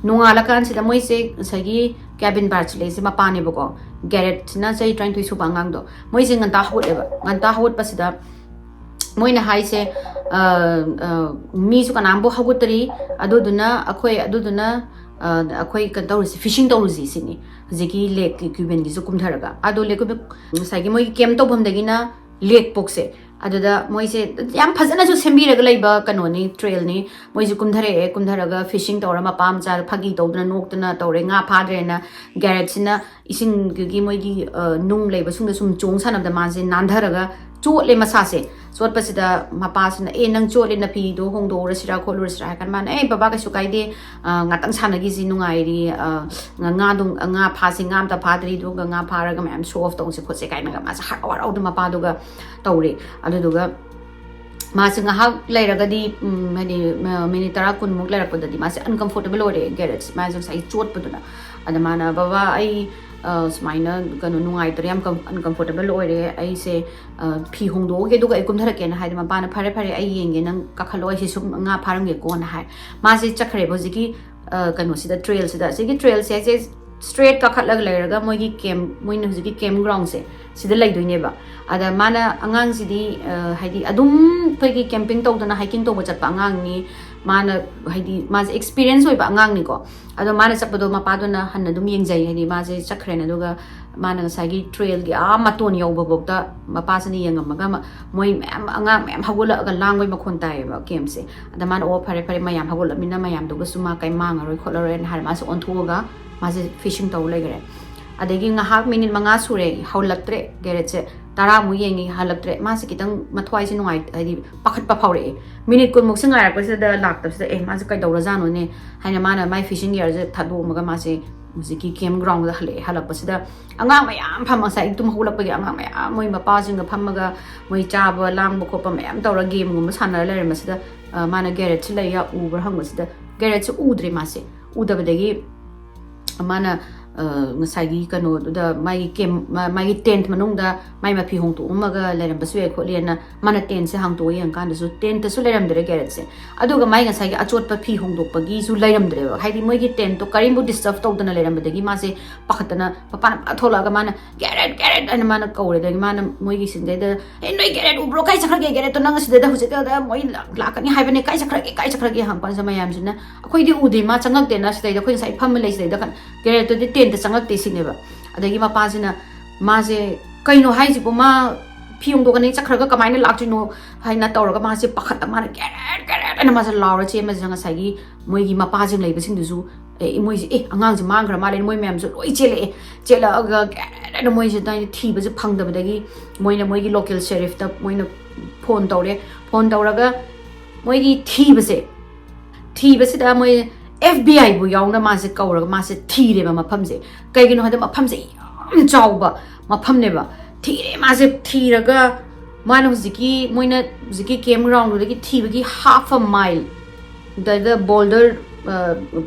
ꯅꯣꯡꯉꯥꯜꯂꯀꯥꯟꯁꯤꯗ ꯃꯣꯏꯁꯦ ꯉꯁꯥꯏꯒꯤ ꯀꯦꯕꯤꯟ ꯕꯥꯔꯠꯁ ꯂꯩꯁꯦ ꯃꯄꯥꯅꯦꯕꯀꯣ, ꯒꯦꯔꯦꯠꯁꯤꯅ ꯆꯍꯤ ꯇꯔꯥꯅꯤꯊꯣꯏ ꯁꯨꯕ ꯑꯉꯥꯡꯗꯣ, ꯃꯣꯏꯁꯦ ꯉꯟꯇꯥ ꯍꯧꯒꯠꯂꯦꯕ꯫ ꯉꯟꯇꯥ ꯍꯧꯒꯠꯄꯁꯤꯗ ꯃꯣꯏꯅ ꯍꯥꯏꯁꯦ, ꯑ, ꯑ, "ꯃꯤꯁꯨ ꯀꯅꯥꯝꯕꯨ ꯍꯧꯒꯠꯇ꯭ꯔꯤ, ꯑꯗꯨꯗꯨꯅ ꯑꯩꯈꯣꯏ, ꯑꯗꯨꯗꯨꯅ, ꯑ, ꯑꯩꯈꯣꯏ ꯀꯩꯅꯣ ꯇꯧꯔꯨꯁꯤ, ꯐꯤꯁꯤꯡ ꯇꯧꯔꯨꯁꯤ" ꯁꯤꯅꯤ꯫ ꯍꯧꯖꯤꯛꯀꯤ ꯂꯦꯛꯀꯤ ꯀ꯭ꯌꯨꯕꯦꯟꯒꯤꯁꯨ ꯀꯨꯝꯊꯔꯒ, ꯑꯗꯣ ꯂꯦꯛ ꯀ꯭ꯌꯨꯕꯦꯟ, ꯉꯁꯥꯏꯒꯤ ꯃꯣꯏꯒꯤ ꯀꯦꯝ ꯇꯧꯐꯝꯗꯒꯤꯅ ꯂꯦꯛ ꯄꯣꯛꯁꯦ, ꯑꯗꯨꯗ ꯃꯣꯏꯁꯦ ꯌꯥꯝ ꯐꯖꯅꯁꯨ ꯁꯦꯝꯕꯤꯔꯒ ꯂꯩꯕ ꯀꯩꯅꯣꯅꯤ, ꯇ꯭ꯔꯦꯜꯅꯤ꯫ ꯃꯣꯏꯁꯦ ꯀꯨꯝꯊꯔꯛꯑꯦ, ꯀꯨꯝꯊꯔꯒ ꯐꯤꯁꯤꯡ ꯇꯧꯔ, ꯃꯄꯥ ꯃꯆꯥ ꯐꯥꯒꯤ ꯇꯧꯗꯅ ꯅꯣꯛꯇꯅ ꯇꯧꯔꯦ꯫ ꯉꯥ ꯐꯥꯗ꯭ꯔꯦꯅ ꯒꯦꯔꯦꯠꯁꯤꯅ ꯏꯁꯤꯡꯗꯨꯒꯤ ꯃꯣꯏꯒꯤ, ꯑ, ꯅꯨꯡ ꯂꯩꯕ ꯁꯨꯝꯗ ꯁꯨꯝ ꯆꯣꯡ ꯁꯥꯟꯅꯕꯗ ꯃꯥꯁꯦ ꯅꯥꯟꯊꯔꯒ ꯆꯣꯠꯂꯦ ꯃꯁꯥꯁꯦ꯫ ꯆꯣꯠꯄꯁꯤꯗ ꯃꯄꯥꯁꯤꯅ, "ꯑꯦ, ꯅꯪ ꯆꯣꯠꯂꯦ, ꯅꯐꯤꯗꯣ ꯍꯣꯡꯗꯣꯛꯎꯔꯁꯤꯔꯥ ꯈꯣꯠꯂꯨꯔꯁꯤꯔꯥ?" ꯍꯥꯏ ꯀꯥꯟꯗ ꯃꯥꯅ, "ꯑꯦ, ꯕꯕꯥ, ꯀꯩꯁꯨ ꯀꯥꯏꯗꯦ, ꯑ, ꯉꯥꯛꯇꯪ ꯁꯥꯟꯅꯈꯤꯁꯤ, ꯅꯨꯡꯉꯥꯏꯔꯤ, ꯑ, ꯉꯥ-, ꯉꯥꯗꯣ, ꯉꯥ ꯐꯥꯁꯤ, ꯉꯥ ꯑꯝꯇ ꯐꯥꯗ꯭ꯔꯤ, ꯑꯗꯨꯒ ꯉꯥ ꯐꯥꯔꯒ ꯃꯌꯥꯝ ꯁꯣ ꯑꯣꯐ ꯇꯧꯁꯦ ꯈꯣꯠꯁꯦ" ꯀꯥꯏꯅꯒ ꯃꯥꯁꯦ ꯍꯔꯥꯎ ꯍꯔꯥꯎꯗ ꯃꯄꯥꯗꯨꯒ ꯇꯧꯔꯦ꯫ ꯑꯗꯨꯗꯨꯒ ꯃꯥꯁꯦ ꯉꯥꯏꯍꯥꯛ ꯂꯩꯔꯒꯗꯤ, ꯎꯝ, ꯍꯥꯏꯗꯤ, ꯃ-, ꯃꯤꯅꯤꯠ ꯇꯔꯥ ꯀꯨꯟꯃꯨꯛ ꯂꯩꯔꯛꯄꯗꯗꯤ ꯃꯥꯁꯦ ꯑꯟꯀꯝꯐꯣꯔꯇꯦꯕꯜ ꯑꯣꯏꯔꯦ, ꯒꯦꯔꯦꯠꯁꯦ꯫ ꯃꯥꯁꯦ ꯉꯁꯥꯏꯒꯤ ꯆꯣꯠꯄꯗꯨꯅ꯫ ꯑꯗ ꯃꯥꯅ, "ꯕꯕꯥ, ꯑꯩ, ꯑ, ꯁꯨꯃꯥꯏꯅ, ꯀꯩꯅꯣ, ꯅꯨꯡꯉꯥꯏꯇ꯭ꯔꯦ, ꯌꯥꯝ ꯀꯝ-, ꯑꯟꯀꯝꯐꯣꯔꯇꯦꯕꯜ ꯑꯣꯏꯔꯦ, ꯑꯩꯁꯦ, ꯑ, ꯐꯤ ꯍꯣꯡꯗꯣꯛꯎꯒꯦ, ꯑꯗꯨꯒ ꯑꯩ ꯀꯨꯝꯊꯔꯛꯀꯦꯅ" ꯍꯥꯏꯗꯤ, ꯃꯄꯥꯅ, "ꯐꯔꯦ, ꯐꯔꯦ, ꯑꯩ ꯌꯦꯡꯒꯦ, ꯅꯪ ꯀꯥꯈꯠꯂꯣ, ꯑꯩꯁꯦ ꯁꯨꯝ ꯉꯥ ꯐꯥꯔꯝꯒꯦꯀꯣꯅ" ꯍꯥꯏ꯫ ꯃꯥꯁꯦ ꯆꯠꯈ꯭ꯔꯦꯕ ꯍꯧꯖꯤꯛꯀꯤ, ꯑ, ꯀꯩꯅꯣꯁꯤꯗ, ꯇ꯭ꯔꯦꯜꯁꯤꯗ꯫ ꯑꯁꯤꯒꯤ ꯇ꯭ꯔꯦꯜꯁꯦ ꯍꯥꯏꯁꯦ ꯁ꯭ꯇ꯭ꯔꯦꯠ ꯀꯥꯈꯠꯂꯒ ꯂꯩꯔꯒ ꯃꯣꯏꯒꯤ ꯀꯦꯝ, ꯃꯣꯏꯅ ꯍꯧꯖꯤꯛꯀꯤ ꯀꯦꯝ ꯒ꯭ꯔꯥꯎꯟꯁꯦ ꯁꯤꯗ ꯂꯩꯗꯣꯏꯅꯦꯕ꯫ ꯑꯗ ꯃꯥꯅ ꯑꯉꯥꯡꯁꯤꯗꯤ, ꯑ, ꯍꯥꯏꯗꯤ ꯑꯗꯨꯝ ꯑꯩꯈꯣꯏꯒꯤ ꯀꯦꯝꯄꯤꯡ ꯇꯧꯗꯅ ꯍꯥꯏꯀꯤꯡ ꯇꯧꯕ ꯆꯠꯄ ꯑꯉꯥꯡꯅꯤ꯫ ꯃꯥꯅ, ꯍꯥꯏꯗꯤ ꯃꯥꯁꯦ ꯑꯦꯛꯁꯄꯤꯔꯤꯌꯦꯟꯁ ꯑꯣꯏꯕ ꯑꯉꯥꯡꯅꯤꯀꯣ꯫ ꯑꯗꯣ ꯃꯥꯅ ꯆꯠꯄꯗꯣ ꯃꯄꯥꯗꯨꯅ ꯍꯟꯅ ꯑꯗꯨꯝ ꯌꯦꯡꯖꯩ, ꯍꯥꯏꯗꯤ ꯃꯥꯁꯦ ꯆꯠꯈ꯭ꯔꯦꯅ꯫ ꯑꯗꯨꯒ ꯃꯥꯅ ꯉꯁꯥꯏꯒꯤ ꯇ꯭ꯔꯦꯜꯒꯤ ꯑꯥ ꯃꯇꯣꯟ ꯌꯧꯕꯐꯥꯎꯗ ꯃꯄꯥꯁꯤꯅ ꯌꯦꯡꯉꯝꯃꯒ ꯃ-, ꯃꯣꯏ ꯃꯌꯥꯝ, ꯑꯉꯥꯡ ꯃꯌꯥꯝ ꯍꯧꯒꯠꯂꯛꯑꯒ ꯂꯥꯡꯕꯩ ꯃꯈꯣꯟ ꯇꯥꯏꯌꯦꯕ ꯀꯦꯝꯁꯦ꯫ ꯑꯗ ꯃꯥꯅ, "ꯑꯣ, ꯐꯔꯦ, ꯐꯔꯦ, ꯃꯌꯥꯝ ꯍꯧꯒꯠꯂꯃꯤꯅ ꯃꯌꯥꯝꯗꯨꯒꯁꯨ ꯃꯥ ꯀꯩꯝ ꯃꯥꯡꯉꯔꯣꯏ ꯈꯣꯠꯂꯔꯣꯏꯅ" ꯍꯥꯏꯔ ꯃꯥꯁꯦ ꯑꯣꯟꯊꯣꯛꯑꯒ ꯃꯥꯁꯦ ꯐꯤꯁꯤꯡ ꯇꯧ ꯂꯩꯈ꯭ꯔꯦ꯫ ꯑꯗꯒꯤ ꯉꯥꯏꯍꯥꯛ ꯃꯤꯅꯤꯠ ꯃꯉꯥ ꯁꯨꯔꯦ, ꯍꯜꯂꯛꯇ꯭ꯔꯦ, ꯒꯦꯔꯦꯠꯁꯦ ꯇꯔꯥꯃꯨꯛ ꯌꯦꯡꯉꯤ, ꯍꯜꯂꯛꯇ꯭ꯔꯦ꯫ ꯃꯥꯁꯦ ꯈꯤꯇꯪ ꯃꯊ꯭ꯋꯥꯏꯁꯦ ꯅꯨꯡꯉꯥꯏ-, ꯍꯥꯏꯗꯤ ꯄꯥꯈꯠꯄ ꯐꯥꯎꯔꯛꯑꯦ꯫ ꯃꯤꯅꯤꯠ ꯀꯨꯟꯃꯨꯛꯁꯦ ꯉꯥꯏꯔꯛꯄꯁꯤꯗ ꯂꯥꯛꯇꯕꯁꯤꯗ, "ꯑꯦ, ꯃꯥꯁꯦ ꯀꯩꯗꯧꯔꯖꯥꯠꯅꯣꯅꯦ?" ꯍꯥꯏꯅ ꯃꯥꯅ ꯃꯥꯏ ꯐꯤꯁꯤꯡ ꯒꯤꯌꯔꯁꯦ ꯊꯥꯗꯣꯛꯑꯝꯃꯒ ꯃꯥꯁꯦ ꯍꯧꯖꯤꯛꯀꯤ ꯀꯦꯝ ꯒ꯭ꯔꯥꯎꯟꯗ ꯍꯜꯂꯛꯑꯦ꯫ ꯍꯜꯂꯛꯄꯁꯤꯗ ꯑꯉꯥꯡ ꯃꯌꯥꯝ ꯐꯝꯃ, ꯉꯁꯥꯏ ꯑꯌꯨꯛ ꯇꯨꯝ ꯍꯧꯒꯠꯂꯛꯄꯒꯤ ꯑꯉꯥꯡ ꯃꯌꯥꯝ ꯃꯣꯏ ꯃꯄꯥꯁꯤꯡꯒ ꯐꯝꯃꯒ ꯃꯣꯏ ꯆꯥꯕ ꯂꯥꯡꯕ ꯈꯣꯠꯄ ꯃꯌꯥꯝ ꯇꯧꯔꯒ ꯒꯦꯝꯒꯨꯝꯕ ꯁꯥꯟꯅꯔ ꯂꯩꯔꯝꯕꯁꯤꯗ, ꯑ, ꯃꯥꯅ ꯒꯦꯔꯦꯠꯁꯤ ꯂꯩꯌꯥ ꯎꯕ꯭ꯔꯥ ꯍꯪꯕꯁꯤꯗ ꯒꯦꯔꯦꯠꯁꯤ ꯎꯗ꯭ꯔꯦ ꯃꯥꯁꯦ꯫ ꯎꯗꯕꯗꯒꯤ ꯃꯥꯅ, ꯑ, ꯉꯁꯥꯏꯒꯤ ꯀꯩꯅꯣꯗꯨꯗ ꯃꯥꯒꯤ ꯀꯦꯝ-, ꯃꯥ-, ꯃꯥꯒꯤ ꯇꯦꯟꯠ ꯃꯅꯨꯡꯗ ꯃꯥꯏ ꯃꯐꯤ ꯍꯣꯡꯗꯣꯛꯑꯝꯃꯒ ꯂꯩꯔꯝꯕꯁꯨ ꯌꯥꯏ ꯈꯣꯠꯂꯦꯅ ꯃꯥꯅ ꯇꯦꯟꯠꯁꯦ ꯍꯥꯡꯇꯣꯛꯑ ꯌꯦꯡꯀꯥꯟꯗꯁꯨ ꯇꯦꯟꯠꯇꯁꯨ ꯂꯩꯔꯝꯗ꯭ꯔꯦ ꯒꯦꯔꯦꯠꯁꯦ꯫ ꯑꯗꯨꯒ ꯃꯥꯏ ꯉꯁꯥꯏꯒꯤ ꯑꯆꯣꯠꯄ ꯐꯤ ꯍꯣꯡꯗꯣꯛꯄꯒꯤꯁꯨ ꯂꯩꯔꯝꯗ꯭ꯔꯦꯕ꯫ ꯍꯥꯏꯗꯤ ꯃꯣꯏꯒꯤ ꯇꯦꯟꯠꯇꯣ ꯀꯔꯤꯝꯕꯨ ꯗꯤꯁꯇꯔꯕ ꯇꯧꯗꯅ ꯂꯩꯔꯝꯕꯗꯒꯤ ꯃꯥꯁꯦ ꯄꯥꯈꯠꯇꯅ ꯃꯄꯥꯅ ꯐꯠ ꯊꯣꯛꯂꯛꯑꯒ ꯃꯥꯅ "ꯒꯦꯔꯦꯠ, ꯒꯦꯔꯦꯠ" ꯍꯥꯏꯅ ꯃꯥꯅ ꯀꯧꯔꯦ꯫ ꯑꯗꯒꯤ ꯃꯥꯅ ꯃꯣꯏꯒꯤ ꯁꯤꯗꯩꯗ "ꯑꯦ, ꯅꯣꯏ ꯒꯦꯔꯦꯠ ꯎꯕ꯭ꯔꯣ? ꯀꯥꯏ ꯆꯠꯈ꯭ꯔꯒꯦ ꯒꯦꯔꯦꯠꯇꯣ? ꯅꯪ ꯑꯁꯤꯗꯩꯗ ꯍꯧꯖꯤꯛꯇ ꯃꯣꯏ ꯂꯥꯛ-, ꯂꯥꯛꯀꯅꯤ ꯍꯥꯏꯕꯅꯦ, ꯀꯥꯏ ꯆꯠꯈ꯭ꯔꯒꯦ, ꯀꯥꯏ ꯆꯠꯈ꯭ꯔꯒꯦ?" ꯍꯪꯉꯛꯄ ꯀꯥꯟꯁꯤꯗ ꯃꯌꯥꯝꯁꯤꯅ "ꯑꯩꯈꯣꯏꯗꯤ ꯎꯗꯦ, ꯃꯥ ꯆꯪꯉꯛꯇꯦꯅ, ꯁꯤꯗꯩꯗ ꯑꯩꯈꯣꯏ ꯉꯁꯥꯏ ꯐꯝꯃ ꯂꯩ, ꯁꯤꯗꯩꯗ ꯀ-, ꯒꯦꯔꯦꯠꯇꯨꯗꯤ ꯇꯦꯟꯠꯇ ꯆꯪꯉꯛꯇꯦ" ꯁꯤꯅꯦꯕ꯫ ꯑꯗꯒꯤ ꯃꯄꯥꯁꯤꯅ ꯃꯥꯁꯦ "ꯀꯩꯅꯣ ꯍꯥꯏꯁꯤꯕꯣ, ꯃꯥ ꯐꯤ ꯍꯣꯡꯗꯣꯛꯀꯅꯤ ꯆꯠꯈ꯭ꯔꯒ ꯀꯃꯥꯏꯅ ꯂꯥꯛꯇꯣꯏꯅꯣ?" ꯍꯥꯏꯅ ꯇꯧꯔꯒ ꯃꯥꯁꯦ ꯄꯥꯈꯠꯇ ꯃꯥꯅ "ꯒꯦꯔꯦꯠ, ꯒꯦꯔꯦꯠ" ꯍꯥꯏꯅ ꯃꯥꯁꯦ ꯂꯥꯎꯔ ꯆꯦꯟꯕꯁꯤꯗ ꯉꯁꯥꯏꯒꯤ ꯃꯣꯏꯒꯤ ꯃꯄꯥꯁꯤꯡ ꯂꯩꯕꯁꯤꯡꯗꯨꯁꯨ, "ꯑꯦ, ꯃꯣꯏꯁꯦ, ꯑꯦ, ꯑꯉꯥꯡꯁꯦ ꯃꯥꯡꯈ꯭ꯔ ꯃꯥꯜꯂꯦ", ꯃꯣꯏ ꯃꯌꯥꯝꯁꯨ ꯂꯣꯏ ꯆꯦꯜꯂꯛꯑꯦ꯫ ꯆꯦꯜꯂꯛꯑꯒ ꯒꯦꯔꯦꯠ ꯍꯥꯏꯅ ꯃꯣꯏꯁꯦ ꯑꯗꯨꯃꯥꯏꯅ ꯊꯤꯕꯁꯦ ꯐꯪꯗꯕꯗꯒꯤ ꯃꯣꯏꯅ ꯃꯣꯏꯒꯤ ꯂꯣꯀꯦꯜ ꯁꯦꯔꯤꯐꯇ ꯃꯣꯏꯅ ꯐꯣꯟ ꯇꯧꯔꯦ꯫ ꯐꯣꯟ ꯇꯧꯔꯒ ꯃꯣꯏꯒꯤ ꯊꯤꯕꯁꯦ, ꯊꯤꯕꯁꯤꯗ ꯃꯣꯏ ꯑꯦꯐ ꯕꯤ ꯑꯥꯏꯕꯨ ꯌꯥꯎꯅ ꯃꯥꯁꯦ ꯀꯧꯔꯒ ꯃꯥꯁꯦ ꯊꯤꯔꯦꯕ ꯃꯐꯝꯁꯦ꯫ ꯀꯩꯒꯤꯅꯣ ꯍꯥꯏꯗ ꯃꯐꯝꯁꯦ ꯌꯥꯝ ꯆꯥꯎꯕ ꯃꯐꯝꯅꯦꯕ꯫ ꯊꯤꯔꯦ ꯃꯥꯁꯦ꯫ ꯊꯤꯔꯒ ꯃꯥꯅ ꯍꯧꯖꯤꯛꯀꯤ, ꯃꯣꯏꯅ ꯍꯧꯖꯤꯛꯀꯤ ꯀꯦꯝ ꯒ꯭ꯔꯥꯎꯟꯗꯨꯗꯒꯤ ꯊꯤꯕꯒꯤ half a mile ꯗ ꯕꯣꯜꯗꯔ, ꯑ,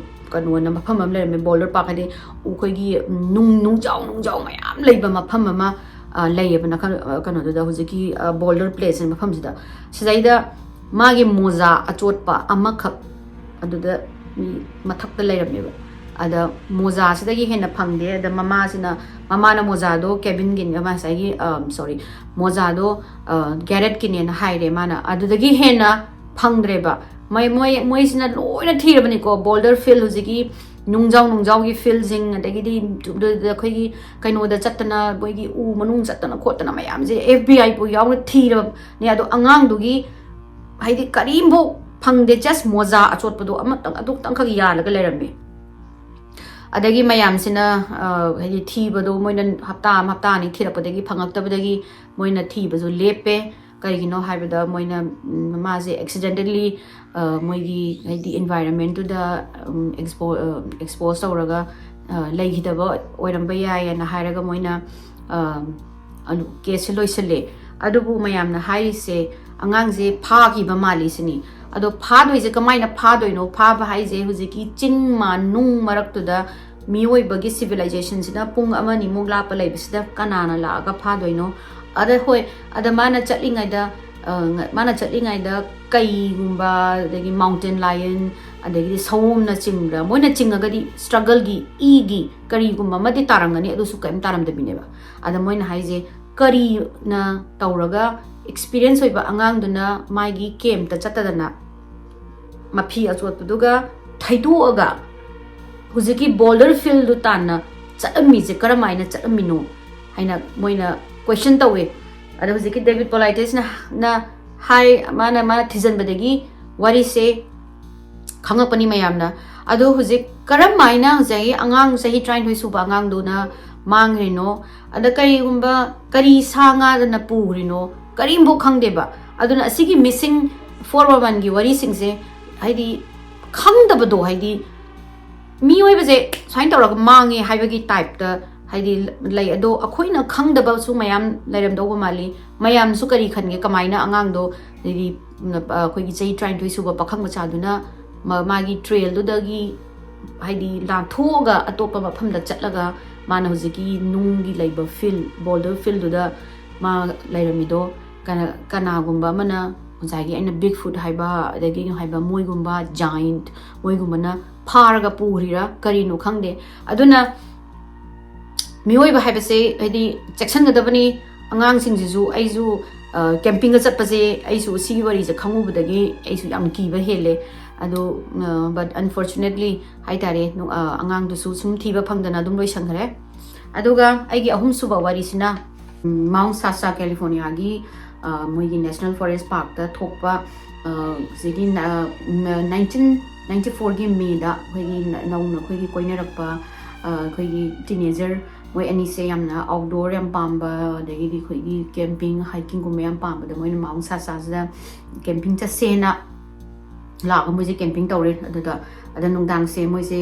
ꯀꯩꯅꯣꯅ ꯃꯐꯝ ꯑꯃ ꯂꯩꯔꯝꯃꯦ, ꯕꯣꯜꯗꯔ ꯄꯥꯔꯛ ꯍꯥꯏꯗꯤ ꯑꯩꯈꯣꯏꯒꯤ ꯅꯨꯡ, ꯅꯨꯡꯖꯥꯎ, ꯅꯨꯡꯖꯥꯎ ꯃꯌꯥꯝ ꯂꯩꯕ ꯃꯐꯝ ꯑꯃ, ꯑ, ꯂꯩꯌꯦꯕ ꯅꯥꯀꯟ, ꯑ, ꯀꯩꯅꯣꯗꯨꯗ, ꯍꯧꯖꯤꯛꯀꯤ, ꯑ, ꯕꯣꯜꯗꯔ ꯄ꯭ꯂꯦꯁ ꯃꯐꯝꯁꯤꯗ꯫ ꯁꯤꯗꯩꯗ ꯃꯥꯒꯤ ꯃꯣꯖꯥ ꯑꯆꯣꯠꯄ ꯑꯃꯈꯛ ꯑꯗꯨꯗ ꯃꯤ ꯃꯊꯛꯇ ꯂꯩꯔꯝꯃꯦꯕ꯫ ꯑꯗ ꯃꯣꯖꯥꯁꯤꯗꯒꯤ ꯍꯦꯟꯅ ꯐꯪꯗꯦ꯫ ꯑꯗ ꯃꯃꯥꯁꯤꯅ, ꯃꯃꯥꯅ ꯃꯣꯖꯥꯗꯣ ꯀꯦꯕꯤꯟꯒꯤ, ꯉꯁꯥꯏꯒꯤ, ꯑ, ꯁꯣꯔꯤ, ꯃꯣꯖꯥꯗꯣ, ꯑ, ꯒꯦꯔꯦꯠꯀꯤꯅꯦꯅ ꯍꯥꯏꯔꯦ ꯃꯥꯅ꯫ ꯑꯗꯨꯗꯒꯤ ꯍꯦꯟꯅ ꯐꯪꯗ꯭ꯔꯦꯕ꯫ ꯃꯣꯏ, ꯃꯣꯏ, ꯃꯣꯏꯁꯤꯅ ꯂꯣꯏꯅ ꯊꯤꯔꯕꯅꯤꯀꯣ, ꯕꯣꯜꯗꯔ ꯐꯤꯜ, ꯍꯧꯖꯤꯛꯀꯤ ꯅꯨꯡꯖꯥꯎ, ꯅꯨꯡꯖꯥꯎꯒꯤ ꯐꯤꯜꯁꯤꯡ, ꯑꯗꯒꯤꯗꯤ ꯑꯩꯈꯣꯏꯒꯤ ꯀꯩꯅꯣꯗ ꯆꯠꯇꯅ, ꯃꯣꯏꯒꯤ ꯎ ꯃꯅꯨꯡ ꯆꯠꯇꯅ ꯈꯣꯠꯇꯅ ꯃꯌꯥꯝꯁꯦ ꯑꯦꯐ ꯕꯤ ꯑꯥꯏ ꯐꯥꯎ ꯌꯥꯎꯅ ꯊꯤꯔꯕꯅꯦ꯫ ꯑꯗꯣ ꯑꯉꯥꯡꯗꯨꯒꯤ ꯍꯥꯏꯗꯤ ꯀꯔꯤꯝꯐꯥꯎ ꯐꯪꯗꯦ, just ꯃꯣꯖꯥ ꯑꯆꯣꯠꯄꯗꯣ ꯑꯃꯇꯪ, ꯑꯗꯨ ꯈꯛꯇꯪꯈꯛ ꯌꯥꯜꯂꯒ ꯂꯩꯔꯝꯃꯦ꯫ ꯑꯗꯒꯤ ꯃꯌꯥꯝꯁꯤꯅ, ꯑ, ꯍꯥꯏꯗꯤ ꯊꯤꯕꯗꯣ ꯃꯣꯏꯅ ꯍꯞꯇꯥ ꯑꯃ, ꯍꯞꯇꯥ ꯑꯅꯤ ꯊꯤꯔꯛꯄꯗꯒꯤ ꯐꯪꯉꯛꯇꯕꯗꯒꯤ ꯃꯣꯏꯅ ꯊꯤꯕꯁꯨ ꯂꯦꯞꯄꯦ꯫ ꯀꯩꯒꯤꯅꯣ ꯍꯥꯏꯕꯗ ꯃꯣꯏꯅ, ꯎꯝ, ꯃꯥꯁꯦ accidentally, ꯑ, ꯃꯣꯏꯒꯤ ꯍꯥꯏꯗꯤ environment ꯇꯨꯗ, ꯎꯝ, expo-, ꯑ, expose ꯇꯧꯔꯒ ꯂꯩꯈꯤꯗꯕ ꯑꯣꯏꯔꯝꯕ ꯌꯥꯏ ꯍꯥꯏꯅ ꯍꯥꯏꯔꯒ ꯃꯣꯏꯅ ꯀꯦꯁꯁꯦ ꯂꯣꯏꯁꯤꯜꯂꯦ꯫ ꯑꯗꯨꯕꯨ ꯃꯌꯥꯝꯅ ꯍꯥꯏꯔꯤꯁꯦ ꯑꯉꯥꯡꯁꯦ ꯐꯥꯈꯤꯕ ꯃꯥꯜꯂꯤ ꯁꯤꯅꯤ꯫ ꯑꯗꯣ ꯐꯥꯗꯣꯏꯁꯦ ꯀꯃꯥꯏꯅ ꯐꯥꯗꯣꯏꯅꯣ? ꯐꯥꯕ ꯍꯥꯏꯁꯦ ꯍꯧꯖꯤꯛꯀꯤ ꯆꯤꯡ ꯃꯥꯟ ꯅꯨꯡ ꯃꯔꯛꯇꯨꯗ ꯃꯤꯑꯣꯏꯕꯒꯤ ꯁꯤꯚꯤꯂꯥꯏꯖꯦꯁꯟꯁꯤꯅ ꯄꯨꯡ ꯑꯃ ꯑꯅꯤꯃꯨꯛ ꯂꯥꯞꯄ ꯂꯩꯕꯁꯤꯗ ꯀꯅꯥꯅ ꯂꯥꯛꯑꯒ ꯐꯥꯗꯣꯏꯅꯣ? ꯑꯗ ꯍꯣꯏ, ꯑꯗ ꯃꯥꯅ ꯆꯠꯂꯤꯉꯩꯗ ꯃꯥꯅ ꯆꯠꯂꯤꯉꯩꯗ ꯀꯩꯒꯨꯝꯕ, ꯑꯗꯒꯤ ꯃꯥꯎꯟꯇꯦꯟ ꯂꯥꯏꯌꯟ, ꯑꯗꯒꯤꯗꯤ ꯁꯑꯣꯝꯅ ꯆꯤꯡꯕ꯭ꯔꯥ? ꯃꯣꯏꯅ ꯆꯤꯡꯉꯒꯗꯤ ꯁ꯭ꯇ꯭ꯔꯒꯜꯒꯤ, ꯏꯒꯤ ꯀꯔꯤꯒꯨꯝꯕ ꯑꯃꯗꯤ ꯇꯥꯔꯝꯒꯅꯤ, ꯑꯗꯨꯁꯨ ꯀꯔꯤꯝ ꯇꯥꯔꯝꯗꯕꯤꯅꯦꯕ꯫ ꯑꯗ ꯃꯣꯏꯅ ꯍꯥꯏꯁꯦ ꯀꯔꯤꯅ ꯇꯧꯔꯒ ꯑꯦꯛꯁꯄꯤꯔꯤꯌꯦꯟꯁ ꯑꯣꯏꯕ ꯑꯉꯥꯡꯗꯨꯅ ꯃꯥꯒꯤ ꯀꯦꯝꯇ ꯆꯠꯇꯗꯅ ꯃꯐꯤ ꯑꯆꯣꯠꯄꯗꯨꯒ ꯊꯩꯗꯣꯛꯑꯒ ꯍꯧꯖꯤꯛꯀꯤ ꯕꯣꯜꯗꯔ ꯐꯤꯜꯗꯨ ꯇꯥꯟꯅ ꯆꯠꯂꯝꯃꯤꯁꯦ ꯀꯔꯝꯍꯥꯏꯅ ꯆꯠꯂꯝꯃꯤꯅꯣ ꯍꯥꯏꯅ ꯃꯣꯏꯅ ꯀꯣꯏꯁꯟ ꯇꯧꯋꯦ꯫ ꯑꯗꯣ ꯍꯧꯖꯤꯛꯀꯤ ꯗꯦꯕꯤꯠ ꯄꯣꯂꯥꯏꯇꯁꯅ ꯍꯥꯏ, ꯃꯥꯅ ꯃꯥꯅ ꯊꯤꯖꯤꯟꯕꯗꯒꯤ ꯋꯥꯔꯤꯁꯦ ꯈꯪꯉꯛꯄꯅꯤ ꯃꯌꯥꯝꯅ꯫ ꯑꯗꯣ ꯍꯧꯖꯤꯛ ꯀꯔꯝꯍꯥꯏꯅ ꯉꯁꯥꯏꯒꯤ ꯑꯉꯥꯡ ꯆꯍꯤ ꯇꯔꯥꯅꯤꯊꯣꯏ ꯁꯨꯕ ꯑꯉꯥꯡꯗꯨꯅ ꯃꯥꯡꯈ꯭ꯔꯤꯅꯣ, ꯑꯗ ꯀꯔꯤꯒꯨꯝꯕ ꯀꯔꯤ ꯁꯥ ꯉꯥꯗꯅ ꯄꯨꯈ꯭ꯔꯤꯅꯣ, ꯀꯔꯤꯝꯐꯥꯎ ꯈꯪꯗꯦꯕ꯫ ꯑꯗꯨꯅ ꯑꯁꯤꯒꯤ ꯃꯤꯁꯤꯡ ꯐꯣꯔ ꯋꯥꯟ ꯋꯥꯟꯒꯤ ꯋꯥꯔꯤꯁꯤꯡꯁꯦ ꯍꯥꯏꯗꯤ ꯈꯪꯗꯕꯗꯣ, ꯍꯥꯏꯗꯤ ꯃꯤꯑꯣꯏꯕꯁꯦ ꯁꯨꯃꯥꯏꯅ ꯇꯧꯔꯒ ꯃꯥꯡꯉꯦ ꯍꯥꯏꯕꯒꯤ ꯇꯥꯏꯞꯇ ꯍꯥꯏꯗꯤ ꯂꯩ꯫ ꯑꯗꯣ ꯑꯩꯈꯣꯏꯅ ꯈꯪꯗꯕꯁꯨ ꯃꯌꯥꯝ ꯂꯩꯔꯝꯗꯧꯕ ꯃꯥꯜꯂꯤ꯫ ꯃꯌꯥꯝꯁꯨ ꯀꯔꯤ ꯈꯟꯒꯦ, ꯀꯃꯥꯏꯅ ꯑꯉꯥꯡꯗꯣ ꯍꯥꯏꯗꯤ ꯑꯩꯈꯣꯏꯒꯤ ꯆꯍꯤ ꯇꯔꯥꯅꯤꯊꯣꯏ ꯁꯨꯕ ꯄꯥꯈꯪ ꯃꯆꯥꯗꯨꯅ ꯃꯥꯒꯤ ꯇ꯭ꯔꯦꯜꯗꯨꯗꯒꯤ ꯍꯥꯏꯗꯤ ꯂꯥꯟꯊꯣꯛꯑꯒ ꯑꯇꯣꯞꯄ ꯃꯐꯝꯗ ꯆꯠꯂꯒ ꯃꯥꯅ ꯍꯧꯖꯤꯛꯀꯤ ꯅꯨꯡꯒꯤ ꯂꯩꯕ ꯐꯤꯜ, ꯕꯣꯜꯗꯔ ꯐꯤꯜꯗꯨꯗ ꯃꯥ ꯂꯩꯔꯝꯃꯤꯗꯣ, ꯀꯅꯥꯒꯨꯝꯕ ꯑꯃꯅ ꯉꯁꯥꯏꯒꯤ ꯑꯩꯅ ꯕꯤꯛ ꯐꯨꯠ ꯍꯥꯏꯕ, ꯑꯗꯒꯤ ꯍꯥꯏꯕ ꯃꯣꯏꯒꯨꯝꯕ ꯖꯥꯏꯟꯠ, ꯃꯣꯏꯒꯨꯝꯕꯅ ꯐꯥꯔꯒ ꯄꯨꯈ꯭ꯔꯤꯔꯥ ꯀꯔꯤꯅꯣ ꯈꯪꯗꯦ꯫ ꯑꯗꯨꯅ ꯃꯤꯑꯣꯏꯕ ꯍꯥꯏꯕꯁꯦ ꯍꯥꯏꯗꯤ ꯆꯦꯛꯁꯤꯟꯒꯗꯕꯅꯤ꯫ ꯑꯉꯥꯡꯁꯤꯡꯁꯤꯁꯨ, ꯑꯩꯁꯨ ꯀꯦꯝꯄꯤꯡꯒ ꯆꯠꯄꯁꯦ, ꯑꯩꯁꯨ ꯁꯤꯒꯤ ꯋꯥꯔꯤꯁꯦ ꯈꯪꯉꯨꯕꯗꯒꯤ ꯑꯩꯁꯨ ꯌꯥꯝ ꯀꯤꯕ ꯍꯦꯜꯂꯦ꯫ ꯑꯗꯣ but unfortunately ꯍꯥꯏꯇꯥꯔꯦ, ꯑꯉꯥꯡꯗꯨꯁꯨ ꯁꯨꯝ ꯊꯤꯕ ꯐꯪꯗꯅ ꯑꯗꯨꯝ ꯂꯣꯏꯁꯟꯈ꯭ꯔꯦ꯫ ꯑꯗꯨꯒ ꯑꯩꯒꯤ ꯑꯍꯨꯝꯁꯨꯕ ꯋꯥꯔꯤꯁꯤꯅ ꯃꯥꯎꯟ ꯁꯥꯁꯥ, ꯀꯦꯂꯤꯐꯣꯔꯅꯤꯌꯥꯒꯤ ꯃꯣꯏꯒꯤ ꯅꯦꯁꯅꯦꯜ ꯐꯣꯔꯦꯁ ꯄꯥꯔꯛꯇ ꯊꯣꯛꯄ ꯍꯧꯖꯤꯛꯀꯤ ꯅꯥꯏꯟꯇꯤꯟ ꯅꯥꯏꯟꯇꯤ ꯐꯣꯔꯒꯤ ꯃꯦꯗ ꯑꯩꯈꯣꯏꯒꯤ ꯅꯧꯅ ꯑꯩꯈꯣꯏꯒꯤ ꯀꯣꯏꯅꯔꯛꯄ ꯑꯩꯈꯣꯏꯒꯤ ꯇꯤꯅꯦꯖꯔ ꯃꯣꯏ ꯑꯅꯤꯁꯦ ꯌꯥꯝꯅ ꯑꯥꯎꯠꯗꯣꯔ ꯌꯥꯝ ꯄꯥꯝꯕ, ꯑꯗꯒꯤꯗꯤ ꯑꯩꯈꯣꯏꯒꯤ ꯀꯦꯝꯄꯤꯡ, ꯍꯥꯏꯀꯤꯡꯒꯨꯝꯕ ꯌꯥꯝ ꯄꯥꯝꯕꯗ ꯃꯣꯏꯅ ꯃꯥꯎꯟ ꯁꯥꯁꯥꯁꯤꯗ ꯀꯦꯝꯄꯤꯡ ꯆꯠꯁꯦꯅ ꯂꯥꯛꯑꯒ ꯃꯣꯏꯁꯦ ꯀꯦꯝꯄꯤꯡ ꯇꯧꯔꯦ꯫ ꯑꯗꯨꯗ ꯑꯗ ꯅꯨꯡꯗꯥꯡꯁꯦ ꯃꯣꯏꯁꯦ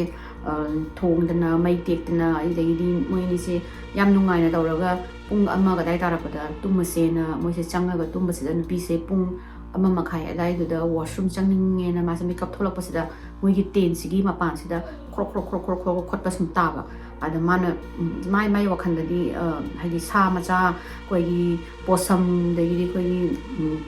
ꯊꯣꯡꯗꯅ, ꯃꯩ ꯇꯦꯛꯇꯅ, ꯑꯗꯒꯤꯗꯤ ꯃꯣꯏ ꯑꯅꯤꯁꯦ ꯌꯥꯝ ꯅꯨꯡꯉꯥꯏꯅ ꯇꯧꯔꯒ ꯄꯨꯡ ꯑꯃ ꯑꯗꯥꯏ ꯇꯥꯔꯛꯄꯗ ꯇꯨꯝꯃꯁꯦꯅ ꯃꯣꯏꯁꯦ ꯆꯪꯉꯒ ꯇꯨꯝꯕꯁꯤꯗ, ꯅꯨꯄꯤꯁꯦ ꯄꯨꯡ ꯑꯃ ꯃꯈꯥꯏ ꯑꯗꯥꯏꯗꯨꯗ ꯋꯥꯁꯔꯨꯝ ꯆꯪꯅꯤꯡꯉꯦꯅ ꯃꯥꯁꯦ ꯃꯤꯀꯞ ꯊꯣꯛꯂꯛꯄꯁꯤꯗ, ꯃꯣꯏꯒꯤ ꯇꯦꯟꯁꯤꯒꯤ ꯃꯄꯥꯟꯁꯤꯗ ꯈ꯭ꯔꯣꯛ ꯈ꯭ꯔꯣꯛ ꯈ꯭ꯔꯣꯛ ꯈ꯭ꯔꯣꯛ ꯈ꯭ꯔꯣꯛ ꯈꯣꯠꯄ ꯁꯨꯝ ꯇꯥꯕ꯫ ꯑꯗ ꯃꯥꯅ, ꯎꯝ, ꯃꯥꯏ, ꯃꯥꯏ ꯋꯥꯈꯜꯗꯗꯤ, ꯑ, ꯍꯥꯏꯗꯤ ꯁꯥ ꯃꯆꯥ, ꯑꯩꯈꯣꯏꯒꯤ ꯄꯣꯁꯝ, ꯑꯗꯒꯤꯗꯤ ꯑꯩꯈꯣꯏꯒꯤ, ꯎꯝ,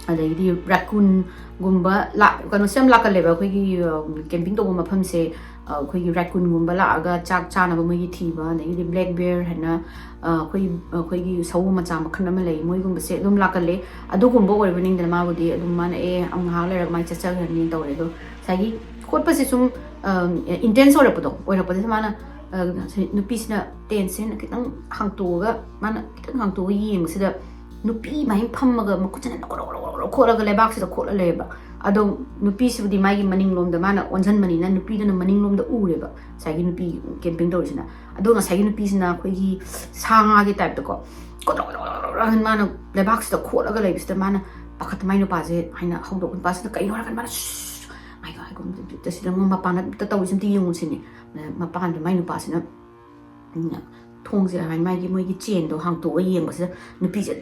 ꯑꯗꯒꯤꯗꯤ ꯔꯦꯀꯨꯟꯒꯨꯝꯕ ꯂꯥꯛ-, ꯀꯩꯅꯣꯁꯦ ꯌꯥꯝ ꯂꯥꯛꯀꯜꯂꯦꯕ ꯑꯩꯈꯣꯏꯒꯤ, ꯑ, ꯀꯦꯝꯄꯤꯡ ꯇꯧꯕ ꯃꯐꯝꯁꯦ꯫ ꯑ, ꯑꯩꯈꯣꯏꯒꯤ ꯔꯦꯀꯨꯟꯒꯨꯝꯕ ꯂꯥꯛꯑꯒ ꯆꯥꯛ ꯆꯥꯅꯕ ꯃꯣꯏꯒꯤ ꯊꯤꯕ, ꯑꯗꯒꯤꯗꯤ ꯕ꯭ꯂꯦꯛ ꯕꯤꯌꯔ ꯍꯥꯏꯅ, ꯑ, ꯑꯩꯈꯣꯏꯒꯤ, ꯑꯩꯈꯣꯏꯒꯤ ꯁꯥꯃꯨ ꯃꯆꯥ ꯃꯈꯜ ꯑꯃ ꯂꯩ, ꯃꯣꯏꯒꯨꯝꯕꯁꯦ ꯑꯗꯨꯝ ꯂꯥꯛꯀꯜꯂꯦ꯫ ꯑꯗꯨꯒꯨꯝꯕ ꯑꯣꯏꯔꯕꯅꯤꯅ ꯃꯥꯕꯨꯗꯤ ꯑꯗꯨꯝ ꯃꯥꯅ, "ꯑꯦ, ꯑꯃꯨꯛ ꯉꯥꯏꯍꯥꯛ ꯂꯩꯔꯒ ꯃꯥꯏ ꯆꯠꯆꯈ꯭ꯔꯅꯤ" ꯇꯧꯔꯦ꯫ ꯑꯗꯣ ꯉꯁꯥꯏꯒꯤ ꯈꯣꯠꯄꯁꯦ ꯁꯨꯝ, ꯑ, ꯏꯟꯇꯦꯟꯁ ꯑꯣꯏꯔꯛꯄꯗꯣ, ꯑꯣꯏꯔꯛꯄꯗꯁꯨ ꯃꯥꯅ, ꯑ, ꯅꯨꯄꯤꯁꯤꯅ ꯇꯦꯟꯁꯦ ꯈꯤꯇꯪ ꯍꯥꯡꯇꯣꯛꯑꯒ, ꯃꯥꯅ ꯈꯤꯇꯪ ꯍꯥꯡꯇꯣꯛꯑꯒ ꯌꯦꯡꯕꯁꯤꯗ, ꯅꯨꯄꯤ ꯃꯍꯤꯡ ꯐꯝꯃꯒ ꯃꯈꯨꯠꯁꯤꯅ ꯀꯣꯔꯣ ꯀꯣꯔꯣ ꯀꯣꯔꯣ ꯈꯣꯠꯂꯒ ꯂꯩꯕꯥꯛꯁꯤꯗ ꯈꯣꯠꯂ ꯂꯩꯌꯦꯕ꯫ ꯑꯗꯣ ꯅꯨꯄꯤꯁꯤꯕꯨꯗꯤ ꯃꯥꯒꯤ ꯃꯅꯤꯡꯂꯣꯝꯗ, ꯃꯥꯅ ꯑꯣꯟꯁꯤꯟꯕꯅꯤꯅ ꯅꯨꯄꯤꯗꯨꯅ ꯃꯅꯤꯡꯂꯣꯝꯗ ꯎꯔꯦꯕ, ꯉꯁꯥꯏꯒꯤ ꯅꯨꯄꯤ ꯀꯦꯝꯄꯤꯡ ꯇꯧꯔꯤꯁꯤꯅ꯫ ꯑꯗꯣ ꯉꯁꯥꯏꯒꯤ ꯅꯨꯄꯤꯁꯤꯅ ꯑꯩꯈꯣꯏꯒꯤ ꯁꯥ ꯉꯥꯒꯤ ꯇꯥꯏꯞꯇꯀꯣ, ꯀꯣꯔꯣ ꯀꯣꯔꯣ ꯀꯣꯔꯣ ꯀꯣꯔꯣ ꯃꯥꯅ ꯂꯩꯕꯥꯛꯁꯤꯗ ꯈꯣꯠꯂꯒ ꯂꯩꯕꯁꯤꯗ, ꯃꯥꯅ ꯄꯥꯈꯠꯇ ꯃꯥꯏ ꯅꯨꯄꯥꯁꯦ ꯍꯥꯏꯅ ꯍꯧꯗꯣꯛ, ꯅꯨꯄꯥꯁꯤꯅ ꯀꯩꯅꯣ ꯍꯥꯏꯔꯀꯥꯟꯗ ꯃꯥꯅ, "ꯁꯨꯁ, ꯉꯥꯏꯈꯣ, ꯉꯥꯏꯈꯣ, ꯁꯤꯗ ꯃꯄꯥꯟꯗ ꯑꯝꯇ ꯇꯧꯔꯤꯁꯦ ꯑꯝꯇ ꯌꯦꯡꯉꯨꯁꯤꯅꯦ"꯫ ꯃꯄꯥꯟꯗ ꯃꯥꯏ ꯅꯨꯄꯥꯁꯤꯅ ꯎꯝ, ꯊꯣꯡꯁꯦ ꯍꯥꯏ, ꯃꯥꯒꯤ ꯃꯣꯏꯒꯤ ꯆꯦꯟꯗꯣ ꯍꯥꯡꯇꯣꯛꯑꯒ ꯌꯦꯡꯕꯁꯤꯗ ꯅꯨꯄꯤꯁꯦ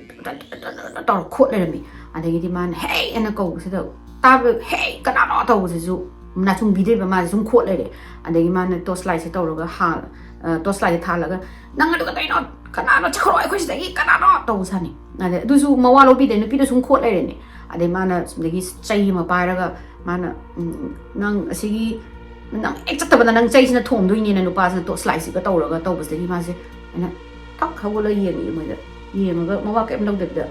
ꯇꯧꯔ ꯈꯣꯠ ꯂꯩꯔꯝꯃꯤ꯫ ꯑꯗꯒꯤꯗꯤ ꯃꯥꯅ "ꯍꯦ" ꯑꯅ ꯀꯧꯕꯁꯤꯗ, "ꯇꯥꯕ, ꯍꯦ, ꯀꯅꯥꯅꯣ?" ꯇꯧꯕꯁꯤꯁꯨ ꯅꯥꯆꯨꯡꯕꯤꯗ꯭ꯔꯤꯕ, ꯃꯥꯁꯦ ꯁꯨꯝ ꯈꯣꯠ ꯂꯩꯔꯦ꯫ ꯑꯗꯒꯤ ꯃꯥꯅ ꯇꯣꯔꯆ ꯂꯥꯏꯠꯁꯦ ꯇꯧꯔꯒ ꯍꯥ-, ꯑ, ꯇꯣꯔꯆ ꯂꯥꯏꯠꯁꯦ ꯊꯥꯜꯂꯒ, "ꯅꯪ ꯑꯗꯨ ꯀꯩꯗꯧꯅꯣ? ꯀꯅꯥꯅꯣ? ꯆꯠꯈ꯭ꯔꯣ ꯑꯩꯈꯣꯏ ꯁꯤꯗꯒꯤ, ꯀꯅꯥꯅꯣ?" ꯇꯧꯕ ꯁꯥꯅꯤ꯫ ꯑꯗꯩ ꯑꯗꯨꯁꯨ ꯃꯋꯥ ꯂꯧꯕꯤꯗꯦ, ꯅꯨꯄꯤꯗꯣ ꯁꯨꯝ ꯈꯣꯠ ꯂꯩꯔꯦꯅꯦ꯫ ꯑꯗꯩ ꯃꯥꯅ ꯁꯨꯝꯗꯒꯤ ꯆꯩ ꯑꯃ ꯄꯥꯏꯔꯒ ꯃꯥꯅ, ꯎꯝ, "ꯅꯪ ꯑꯁꯤꯒꯤ, ꯅꯪ ꯍꯦꯛ ꯆꯠꯇꯕꯗ ꯅꯪ ꯆꯩꯁꯤꯅ ꯊꯣꯝꯗꯣꯏꯅꯦꯅ" ꯅꯨꯄꯥꯁꯤꯅ ꯇꯣꯔꯆ ꯂꯥꯏꯠꯁꯤꯒ ꯇꯧꯔꯒ ꯇꯧꯕꯁꯤꯗꯒꯤ ꯃꯥꯁꯦ ꯑꯩꯅ ꯊꯛ ꯍꯧꯒꯠꯂꯒ ꯌꯦꯡꯉꯦ ꯃꯣꯏꯗ꯫ ꯌꯦꯡꯉꯒ ꯃꯋꯥ ꯀꯩꯝ ꯂꯧꯗꯕꯤꯗ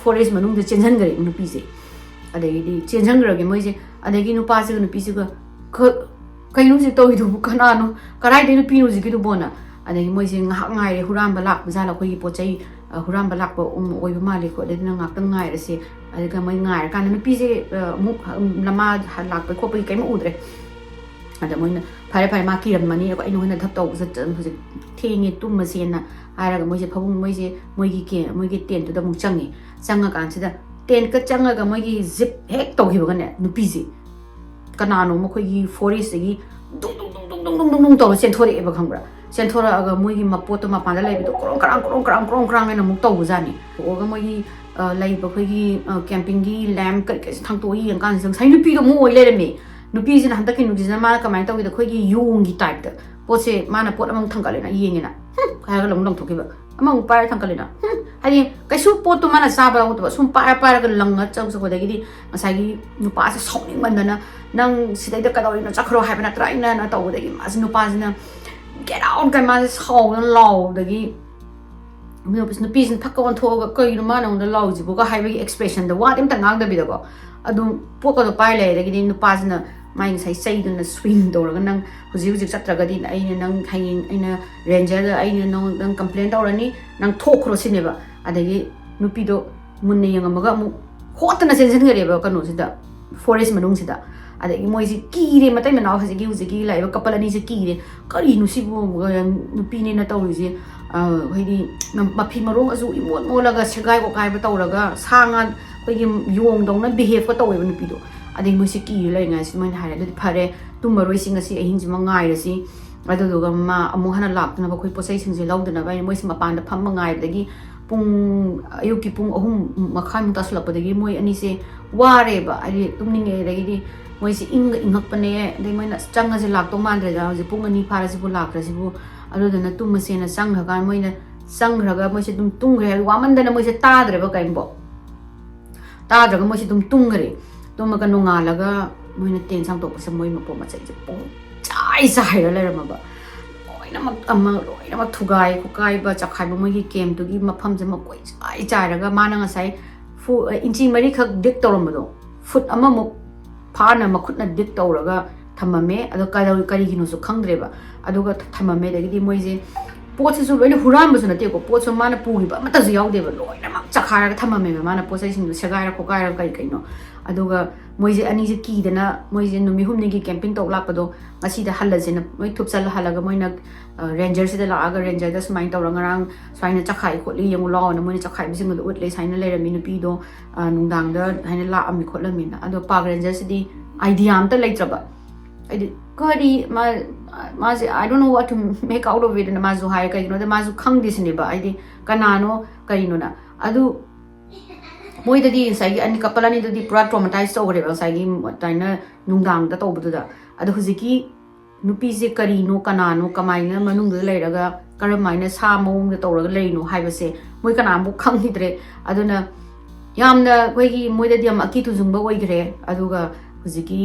ꯐꯣꯔꯦꯁ ꯃꯅꯨꯡꯗ ꯆꯦꯟꯁꯤꯟꯈ꯭ꯔꯦ ꯅꯨꯄꯤꯁꯦ꯫ ꯑꯗꯒꯤꯗꯤ ꯆꯦꯟꯁꯤꯟꯈ꯭ꯔꯒꯦ ꯃꯣꯏꯁꯦ꯫ ꯑꯗꯒꯤ ꯅꯨꯄꯥꯁꯤꯒ ꯅꯨꯄꯤꯁꯤꯒ ꯈ-, "ꯀꯩꯅꯣ ꯍꯧꯖꯤꯛ ꯇꯧꯔꯤꯗꯨꯕꯨ? ꯀꯅꯥꯅꯣ? ꯀꯗꯥꯏꯗꯩ ꯅꯨꯄꯤꯅꯣ ꯍꯧꯖꯤꯛꯀꯤꯗꯨꯕꯣꯅ?" ꯑꯗꯒꯤ ꯃꯣꯏꯁꯦ ꯉꯥꯏꯍꯥꯛ ꯉꯥꯏꯔꯦ, ꯍꯨꯔꯥꯟꯕ ꯂꯥꯛꯄ ꯖꯥꯠꯂ, ꯑꯩꯈꯣꯏꯒꯤ ꯄꯣꯠ ꯆꯩ, ꯑ, ꯍꯨꯔꯥꯟꯕ ꯂꯥꯛꯄ, ꯎꯝ, ꯑꯣꯏꯕ ꯃꯥꯜꯂꯦ ꯈꯣꯠꯂꯦ, ꯑꯗꯨꯅ ꯉꯥꯏꯍꯥꯛꯇꯪ ꯉꯥꯏꯔꯁꯦ꯫ ꯑꯗꯨꯒ ꯃꯣꯏ ꯉꯥꯏꯔꯀꯥꯟꯗ ꯅꯨꯄꯤꯁꯦ, ꯑ, ꯑꯃꯨꯛ, ꯎꯝ, ꯃꯥ ꯂꯥꯛꯄ ꯈꯣꯠꯄꯒꯤ ꯀꯔꯤꯝ ꯎꯗ꯭ꯔꯦ꯫ ꯑꯗ ꯃꯣꯏꯅ, "ꯐꯔꯦ, ꯐꯔꯦ, ꯃꯥ ꯀꯤꯔꯝꯃꯅꯤ, ꯑꯩꯈꯣꯏ, ꯑꯩꯅ ꯍꯣꯏꯅ ꯙꯞ ꯇꯧꯕ ꯆꯠ-, ꯍꯧꯖꯤꯛ ꯊꯦꯡꯉꯦ, ꯇꯨꯝꯃꯁꯦꯅ" ꯍꯥꯏꯔꯒ ꯃꯣꯏꯁꯦ ꯐꯃꯨꯡ, ꯃꯣꯏꯁꯦ ꯃꯣꯏꯒꯤ ꯀꯦ-, ꯃꯣꯏꯒꯤ ꯇꯦꯟꯠꯇꯨꯗ ꯑꯃꯨꯛ ꯆꯪꯉꯦ꯫ ꯆꯪꯉꯀꯥꯟꯁꯤꯗ ꯇꯦꯟꯠꯀ ꯆꯪꯉꯒ ꯃꯣꯏꯒꯤ ꯖꯤꯞ ꯍꯦꯛ ꯇꯧꯈꯤꯕꯒꯅꯦ, ꯅꯨꯄꯤꯁꯦ ꯀꯅꯥꯅꯣ ꯃꯈꯣꯏꯒꯤ ꯐꯣꯔꯦꯁꯇꯒꯤ ꯗꯨꯡ ꯗꯨꯡ ꯗꯨꯡ ꯗꯨꯡ ꯇꯨꯡ ꯇꯨꯡ ꯇꯨꯡ ꯇꯧꯔ ꯆꯦꯟꯊꯣꯔꯛꯑꯦꯕ, ꯈꯪꯕ꯭ꯔꯥ? ꯆꯦꯟꯊꯣꯔꯛꯑꯒ ꯃꯣꯏꯒꯤ ꯃꯄꯣꯠꯇꯣ ꯃꯄꯥꯟꯗ ꯂꯩꯕꯗꯣ ꯀ꯭ꯔꯣꯡ ꯀ꯭ꯔꯥꯡ ꯀ꯭ꯔꯣꯡ ꯀ꯭ꯔꯥꯡ ꯀ꯭ꯔꯣꯡ ꯀ꯭ꯔꯥꯡ ꯍꯥꯏꯅ ꯑꯃꯨꯛ ꯇꯧꯕꯖꯥꯠꯅꯤ꯫ ꯊꯣꯛꯑꯒ ꯃꯣꯏꯒꯤ, ꯑ, ꯂꯩꯕ ꯑꯩꯈꯣꯏꯒꯤ, ꯑ, ꯀꯦꯝꯄꯤꯡꯒꯤ ꯂꯦꯝꯞ ꯀꯔꯤ ꯀꯔꯤꯁꯦ ꯊꯥꯡꯇꯣꯛꯑ ꯌꯦꯡꯀꯥꯟꯁꯤꯗ ꯉꯁꯥꯏ ꯅꯨꯄꯤꯗꯣ ꯑꯃꯨꯛ ꯑꯣꯏ ꯂꯩꯔꯝꯃꯦ꯫ ꯅꯨꯄꯤꯁꯤꯅ ꯍꯟꯗꯛꯀꯤ ꯅꯨꯄꯤꯁꯤꯅ ꯃꯥꯅ ꯀꯃꯥꯏꯅ ꯇꯧꯒꯦꯗ, ꯑꯩꯈꯣꯏꯒꯤ ꯌꯣꯡꯒꯤ ꯇꯥꯏꯞꯇ ꯄꯣꯠꯁꯦ ꯃꯥꯅ ꯄꯣꯠ ꯑꯃꯃꯨꯛ ꯊꯥꯡꯒꯠꯂꯦꯅ ꯌꯦꯡꯉꯦꯅ, "ꯍꯨꯝ" ꯍꯥꯏꯔꯒ ꯑꯃꯨꯛ ꯂꯪꯊꯣꯛꯈꯤꯕ, ꯑꯃꯃꯨꯛ ꯄꯥꯏꯔ ꯊꯥꯡꯒꯠꯂꯦꯅ, "ꯍꯨꯝ", ꯍꯥꯏꯗꯤ ꯀꯩꯁꯨ ꯄꯣꯠꯇꯣ ꯃꯥꯅ ꯆꯥꯕ ꯌꯥꯎꯗꯕ, ꯁꯨꯝ ꯄꯥꯏꯔ ꯄꯥꯏꯔꯒ ꯂꯪꯉ ꯆꯧ ꯆꯧꯕꯗꯒꯤꯗꯤ ꯉꯁꯥꯏꯒꯤ ꯅꯨꯄꯥꯁꯦ ꯁꯥꯎꯅꯤꯡꯃꯟꯗꯅ, "ꯅꯪ ꯁꯤꯗꯩꯗ ꯀꯩꯗꯧꯔꯤꯅꯣ? ꯆꯠꯈ꯭ꯔꯣ ꯍꯥꯏꯕ ꯅꯠꯇ꯭ꯔꯥ ꯑꯩꯅ?" ꯅ ꯇꯧꯕꯗꯒꯤ ꯃꯥꯁꯦ, ꯅꯨꯄꯥꯁꯤꯅ "Get out!" ꯀꯥꯏ ꯃꯥꯁꯦ ꯁꯥꯎꯗꯅ ꯂꯥꯎꯕꯗꯒꯤ ꯅꯨꯄꯤꯁꯤꯅ ꯊꯛꯀ ꯑꯣꯟꯊꯣꯛꯑꯒ, "ꯀꯩꯅꯣ ꯃꯥꯅ ꯑꯩꯉꯣꯟꯗ ꯂꯥꯎꯔꯤꯁꯤꯕꯣꯒ?" ꯍꯥꯏꯕꯒꯤ ꯑꯦꯛꯁꯄ꯭ꯔꯦꯁꯟꯗ ꯋꯥꯗꯤ ꯑꯝꯇ ꯉꯥꯡꯗꯕꯤꯗꯀꯣ, ꯑꯗꯨꯝ ꯄꯣꯠꯀꯗꯣ ꯄꯥꯏ ꯂꯩꯔꯦ꯫ ꯑꯗꯒꯤꯗꯤ ꯅꯨꯄꯥꯁꯤꯅ ꯃꯥꯏ ꯉꯁꯥꯏ ꯆꯩꯗꯨꯅ ꯁ꯭ꯋꯤꯡ ꯇꯧꯔꯒ, "ꯅꯪ ꯍꯧꯖꯤꯛ ꯍꯧꯖꯤꯛ ꯆꯠꯇ꯭ꯔꯒꯗꯤ ꯑꯩꯅ ꯅꯪ ꯍꯌꯦꯡ ꯑꯩꯅ ꯔꯦꯟꯖꯔꯗ ꯑꯩꯅ ꯅꯪ, ꯅꯪ ꯀꯝꯄ꯭ꯂꯦꯟ ꯇꯧꯔꯅꯤ, ꯅꯪ ꯊꯣꯛꯈ꯭ꯔꯣ" ꯁꯤꯅꯦꯕ꯫ ꯑꯗꯒꯤ ꯅꯨꯄꯤꯗꯣ ꯃꯨꯟꯅ ꯌꯦꯡꯉꯝꯃꯒ ꯑꯃꯨꯛ ꯍꯣꯠꯇꯅ ꯆꯦꯟꯁꯤꯟꯈ꯭ꯔꯦꯕ ꯀꯩꯅꯣꯁꯤꯗ, ꯐꯣꯔꯦꯁ ꯃꯅꯨꯡꯁꯤꯗ꯫ ꯑꯗꯒꯤ ꯃꯣꯏꯁꯦ ꯀꯤꯔꯦ, ꯃꯇꯩ ꯃꯅꯥꯎ ꯍꯧꯖꯤꯛꯀꯤ, ꯍꯧꯖꯤꯛꯀꯤ ꯂꯥꯛꯏꯕ ꯀꯄꯜ ꯑꯅꯤꯁꯦ ꯀꯤꯔꯦ꯫ "ꯀꯔꯤꯅꯣ ꯁꯤꯕꯨ? ꯅꯨꯄꯤꯅꯦꯅ ꯇꯧꯔꯤꯁꯦ, ꯑ, ꯍꯥꯏꯗꯤ ꯃꯐꯤ ꯃꯔꯣꯡ ꯑꯁꯨ ꯏꯃꯣꯠ ꯃꯣꯠꯂꯒ ꯁꯦꯒꯥꯏ ꯈꯣꯠꯀꯥꯏꯕ ꯇꯧꯔꯒ ꯁꯥ ꯉꯥ ꯑꯩꯈꯣꯏꯒꯤ ꯌꯣꯡꯗꯧꯅ ꯕꯤꯍꯦꯞꯀ ꯇꯧꯋꯦꯕ ꯅꯨꯄꯤꯗꯣ"꯫ ꯑꯗꯩ ꯃꯣꯏꯁꯦ ꯀꯤꯔ ꯂꯩꯔꯤꯉꯩꯁꯤꯗ ꯃꯣꯏꯅ ꯍꯥꯏꯔꯦ, "ꯑꯗꯨꯗꯤ ꯐꯔꯦ, ꯇꯨꯝꯃꯔꯣꯏꯁꯤ ꯉꯁꯤ ꯑꯍꯤꯡꯁꯤꯃ ꯉꯥꯏꯔꯁꯤ, ꯑꯗꯨꯗꯨꯒ ꯃꯥ ꯑꯃꯨꯛ ꯍꯟꯅ ꯂꯥꯛꯇꯅꯕ ꯑꯩꯈꯣꯏ ꯄꯣꯠ ꯆꯩꯁꯤꯡꯁꯦ ꯂꯧꯗꯅꯕ" ꯍꯥꯏꯅ ꯃꯣꯏꯁꯦ ꯃꯄꯥꯟꯗ ꯐꯝꯕ ꯉꯥꯏꯕꯗꯒꯤ ꯄꯨꯡ, ꯑꯌꯨꯛꯀꯤ ꯄꯨꯡ ꯑꯍꯨꯝ ꯃꯈꯥꯏꯃꯨꯛ ꯇꯥꯁꯜꯂꯛꯄꯗꯒꯤ ꯃꯣꯏ ꯑꯅꯤꯁꯦ ꯋꯥꯔꯦꯕ, ꯍꯥꯏꯗꯤ ꯇꯨꯝꯅꯤꯡꯉꯦ꯫ ꯑꯗꯒꯤꯗꯤ ꯃꯣꯏꯁꯦ ꯏꯪꯒ ꯏꯪꯉꯛꯄꯅꯦ, ꯑꯗꯩ ꯃꯣꯏꯅ "ꯑꯁ, ꯆꯪꯉꯁꯦ, ꯂꯥꯛꯇꯧ ꯃꯥꯟꯗ꯭ꯔꯦꯗ, ꯍꯧꯖꯤꯛ ꯄꯨꯡ ꯑꯅꯤ ꯐꯥꯔꯁꯤꯕꯨ, ꯂꯥꯛꯇ꯭ꯔꯁꯤꯕꯨ", ꯑꯗꯨꯗꯨꯅ "ꯇꯨꯝꯃꯁꯦꯅ" ꯆꯪꯈ꯭ꯔꯀꯥꯟꯗ ꯃꯣꯏꯅ ꯆꯪꯈ꯭ꯔꯒ ꯃꯣꯏꯁꯦ ꯑꯗꯨꯝ ꯇꯨꯝꯈ꯭ꯔꯦ, ꯍꯥꯏꯕꯗꯤ ꯋꯥꯃꯟꯗꯅ ꯃꯣꯏꯁꯦ ꯇꯥꯗ꯭ꯔꯦꯕ ꯀꯔꯤꯝꯐꯥꯎ꯫ ꯇꯥꯗ꯭ꯔꯒ ꯃꯣꯏꯁꯦ ꯑꯗꯨꯝ ꯇꯨꯝꯈ꯭ꯔꯦ꯫ ꯇꯨꯝꯃꯒ ꯅꯣꯡꯉꯥꯜꯂꯒ ꯃꯣꯏꯅ ꯇꯦꯟ ꯁꯥꯡꯗꯣꯛꯄꯁꯦ ꯃꯣꯏ ꯃꯄꯣꯠ ꯃꯆꯩꯁꯦ ꯄꯨꯡ ꯆꯥꯏ ꯆꯥꯏꯔ ꯂꯩꯔꯝꯃꯕ꯫ ꯂꯣꯏꯅꯃꯛ ꯑꯃ, ꯂꯣꯏꯅꯃꯛ ꯊꯨꯒꯥꯏ ꯈꯣꯠꯀꯥꯏꯕ, ꯆꯈꯥꯏꯕ, ꯃꯣꯏꯒꯤ ꯀꯦꯝꯇꯨꯒꯤ ꯃꯐꯝꯁꯦ ꯃꯀꯣꯏ ꯆꯥꯏ ꯆꯥꯏꯔꯒ, ꯃꯥꯅ ꯉꯁꯥꯏ ꯐꯨ-, ꯏꯟꯆꯤ ꯃꯔꯤꯈꯛ ꯗꯤꯛ ꯇꯧꯔꯝꯕꯗꯣ, ꯐꯨꯠ ꯑꯃꯃꯨꯛ ꯐꯥꯅ ꯃꯈꯨꯠꯅ ꯗꯤꯛ ꯇꯧꯔꯒ ꯊꯝꯃꯝꯃꯦ꯫ ꯑꯗꯣ ꯀꯗꯧ-, ꯀꯔꯤꯒꯤꯅꯣꯁꯨ ꯈꯪꯗ꯭ꯔꯦꯕ꯫ ꯑꯗꯨꯒ ꯊ-, ꯊꯝꯃꯝꯃꯦ꯫ ꯑꯗꯒꯤꯗꯤ ꯃꯣꯏꯁꯦ ꯄꯣꯠꯁꯤꯁꯨ ꯂꯣꯏꯅ ꯍꯨꯔꯥꯟꯕꯁꯨ ꯅꯠꯇꯦꯀꯣ, ꯄꯣꯠꯁꯨ ꯃꯥꯅ ꯄꯨꯈꯤꯕ ꯑꯃꯠꯇꯁꯨ ꯌꯥꯎꯗꯦꯕ, ꯂꯣꯏꯅꯃꯛ ꯆꯈꯥꯏꯔꯒ ꯊꯝꯃꯝꯃꯦꯕ ꯃꯥꯅ ꯄꯣꯠ ꯆꯩꯁꯤꯡꯗꯣ ꯁꯦꯒꯥꯏꯔ ꯈꯣꯠꯀꯥꯏꯔꯒ ꯀꯔꯤ ꯀꯩꯅꯣ꯫ ꯑꯗꯨꯒ ꯃꯣꯏꯁꯦ ꯑꯅꯤꯁꯦ ꯀꯤꯗꯅ, ꯃꯣꯏꯁꯦ ꯅꯨꯃꯤꯠ ꯍꯨꯝꯅꯤꯒꯤ ꯀꯦꯝꯄꯤꯡ ꯇꯧ ꯂꯥꯛꯄꯗꯣ ꯉꯁꯤꯗ ꯍꯜꯂꯁꯦꯅ ꯃꯣꯏ ꯊꯨꯞꯆꯜꯂ ꯍꯜꯂꯒ ꯃꯣꯏꯅ, ꯑ, ꯔꯦꯟꯖꯔꯁꯤꯗ ꯂꯥꯛꯑꯒ ꯔꯦꯟꯖꯔꯗ ꯁꯨꯃꯥꯏꯅ ꯇꯧꯔ ꯉꯔꯥꯡ ꯁꯨꯃꯥꯏꯅ ꯆꯈꯥꯏ ꯈꯣꯠꯂꯤ ꯌꯦꯡꯉꯨ ꯂꯥꯎꯅ ꯃꯣꯏꯅ ꯆꯈꯥꯏꯕꯁꯤꯡꯗꯣ ꯎꯠꯂꯦ, ꯁꯨꯃꯥꯏꯅ ꯂꯩꯔꯝꯃꯤ ꯅꯨꯄꯤꯗꯣ, ꯑ, ꯅꯨꯡꯗꯥꯡꯗ ꯍꯥꯏꯅ ꯂꯥꯛꯑꯝꯃꯤ ꯈꯣꯠꯂꯝꯃꯤꯅ꯫ ꯑꯗꯣ ꯄꯥꯔꯛ ꯔꯦꯟꯖꯔꯁꯤꯗꯤ ꯑꯥꯏꯗꯤꯌꯥ ꯑꯝꯇ ꯂꯩꯇ꯭ꯔꯕ꯫ ꯍꯥꯏꯗꯤ ꯀꯔꯤ ꯃꯥ ꯃꯥꯁꯦ "I don't know what to make out of it" ꯑꯅ ꯃꯥꯁꯨ ꯍꯥꯏ꯫ ꯀꯩꯒꯤꯅꯣꯗ ꯃꯥꯁꯨ ꯈꯪꯗꯦ ꯁꯤꯅꯦꯕ, ꯍꯥꯏꯗꯤ ꯀꯅꯥꯅꯣ ꯀꯔꯤꯅꯣꯅ꯫ ꯑꯗꯨ ꯃꯣꯏꯗꯗꯤ ꯉꯁꯥꯏꯒꯤ ꯑꯅꯤ ꯀꯄꯜ ꯑꯅꯤꯗꯨꯗꯤ ꯄꯨꯔꯥ ꯇ꯭ꯔꯣꯃꯥꯇꯥꯏꯁ ꯇꯧꯈ꯭ꯔꯦꯕ ꯉꯁꯥꯏꯒꯤ ꯑꯗꯨꯃꯥꯏꯅ ꯅꯨꯡꯗꯥꯡꯗ ꯇꯧꯕꯗꯨꯗ꯫ ꯑꯗꯣ ꯍꯧꯖꯤꯛꯀꯤ ꯅꯨꯄꯤꯁꯦ ꯀꯔꯤꯅꯣ, ꯀꯅꯥꯅꯣ, ꯀꯃꯥꯏꯅ ꯃꯅꯨꯡꯗ ꯂꯩꯔꯒ ꯀꯔꯝꯍꯥꯏꯅ ꯁꯥ ꯃꯑꯣꯡꯗ ꯇꯧꯔꯒ ꯂꯩꯔꯤꯅꯣ ꯍꯥꯏꯕꯁꯦ ꯃꯣꯏ ꯀꯅꯥꯝꯐꯥꯎ ꯈꯪꯈꯤꯗ꯭ꯔꯦ꯫ ꯑꯗꯨꯅ ꯌꯥꯝꯅ ꯑꯩꯈꯣꯏꯒꯤ ꯃꯣꯏꯗꯗꯤ ꯌꯥꯝ ꯑꯀꯤ ꯇꯨꯖꯨꯡꯕ ꯑꯣꯏꯈ꯭ꯔꯦ꯫ ꯑꯗꯨꯒ ꯍꯧꯖꯤꯛꯀꯤ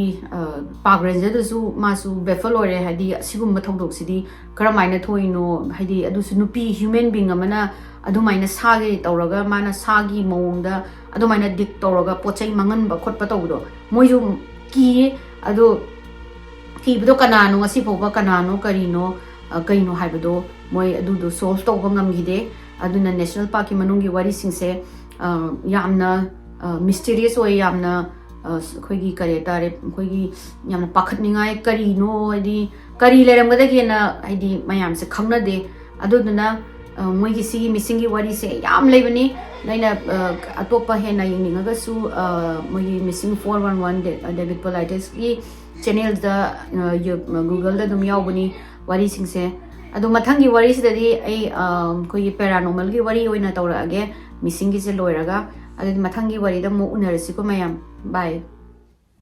ꯄꯥꯛ ꯔꯦꯟꯖꯔꯗꯨꯁꯨ ꯃꯥꯁꯨ ꯕꯦꯐꯜ ꯑꯣꯏꯔꯦ꯫ ꯍꯥꯏꯗꯤ ꯑꯁꯤꯒꯨꯝꯕ ꯊꯧꯗꯣꯛꯁꯤꯗꯤ ꯀꯔꯝꯍꯥꯏꯅ ꯊꯣꯛꯏꯅꯣ? ꯍꯥꯏꯗꯤ ꯑꯗꯨꯁꯨ ꯅꯨꯄꯤ ꯍ꯭ꯌꯨꯃꯦꯟ ꯕꯤꯡ ꯑꯃꯅ ꯑꯗꯨꯃꯥꯏꯅ ꯁꯥꯒꯦ ꯇꯧꯔꯒ ꯃꯥꯅ ꯁꯥꯒꯤ ꯃꯑꯣꯡꯗ ꯑꯗꯨꯃꯥꯏꯅ ꯗꯤꯛ ꯇꯧꯔꯒ ꯄꯣꯠ ꯆꯩ ꯃꯥꯡꯍꯟꯕ ꯈꯣꯠꯄ ꯇꯧꯕꯗꯣ ꯃꯣꯏꯁꯨ ꯀꯤꯌꯦ꯫ ꯑꯗꯣ ꯊꯤꯕꯗꯣ ꯀꯅꯥꯅꯣ, ꯉꯁꯤ ꯐꯥꯎꯕ ꯀꯅꯥꯅꯣ, ꯀꯔꯤꯅꯣ, ꯑ, ꯀꯩꯅꯣ ꯍꯥꯏꯕꯗꯣ ꯃꯣꯏ ꯑꯗꯨꯗꯣ ꯁꯣꯜꯕ ꯇꯧꯕ ꯉꯝꯈꯤꯗꯦ꯫ ꯑꯗꯨꯅ ꯅꯦꯁꯅꯦꯜ ꯄꯥꯔꯛꯀꯤ ꯃꯅꯨꯡꯒꯤ ꯋꯥꯔꯤꯁꯤꯡꯁꯦ, ꯑ, ꯌꯥꯝꯅ, ꯑ, ꯃꯤꯁꯇꯤꯔꯤꯌꯁ ꯑꯣꯏ, ꯌꯥꯝꯅ, ꯑ, ꯑꯩꯈꯣꯏꯒꯤ ꯀꯔꯤ ꯍꯥꯏꯇꯥꯔꯦ, ꯑꯩꯈꯣꯏꯒꯤ ꯌꯥꯝꯅ ꯄꯥꯈꯠꯅꯤꯡꯉꯥꯏ ꯀꯔꯤꯅꯣ, ꯍꯥꯏꯗꯤ ꯀꯔꯤ ꯂꯩꯔꯝꯒꯗꯒꯦꯅ ꯍꯥꯏꯗꯤ ꯃꯌꯥꯝꯁꯦ ꯈꯪꯅꯗꯦ꯫ ꯑꯗꯨꯗꯨꯅ, ꯑ, ꯃꯣꯏꯒꯤ ꯁꯤꯒꯤ ꯃꯤꯁꯤꯡꯒꯤ ꯋꯥꯔꯤꯁꯦ ꯌꯥꯝ ꯂꯩꯕꯅꯤ꯫ ꯅꯣꯏꯅ, ꯑ, ꯑꯇꯣꯞꯄ ꯍꯦꯟꯅ ꯌꯦꯡꯅꯤꯡꯉꯒꯁꯨ, ꯑ, ꯃꯣꯏꯒꯤ ꯃꯤꯁꯤꯡ ꯐꯣꯔ ꯋꯥꯟ ꯋꯥꯟ ꯗꯦ-, ꯗꯦꯕꯤꯠ ꯄꯣꯂꯥꯏꯇꯁꯀꯤ ꯆꯦꯅꯦꯜꯗ, ꯑ, ꯌꯨ-, ꯒꯨꯒꯜꯗ ꯑꯗꯨꯝ ꯌꯥꯎꯕꯅꯤ ꯋꯥꯔꯤꯁꯤꯡꯁꯦ꯫ ꯑꯗꯣ ꯃꯊꯪꯒꯤ ꯋꯥꯔꯤꯁꯤꯗꯗꯤ ꯑꯩ, ꯑ, ꯑꯩꯈꯣꯏꯒꯤ ꯄꯦꯔꯥꯅꯣꯃꯦꯜꯒꯤ ꯋꯥꯔꯤ ꯑꯣꯏꯅ ꯇꯧꯔꯛꯑꯒꯦ, ꯃꯤꯁꯤꯡꯒꯤꯁꯦ ꯂꯣꯏꯔꯒ꯫ ꯑꯗꯨꯗꯤ ꯃꯊꯪꯒꯤ ꯋꯥꯔꯤꯗ ꯑꯃꯨꯛ ꯎꯅꯔꯁꯤꯀꯣ ꯃꯌꯥꯝ꯫ ꯕꯥꯏ꯫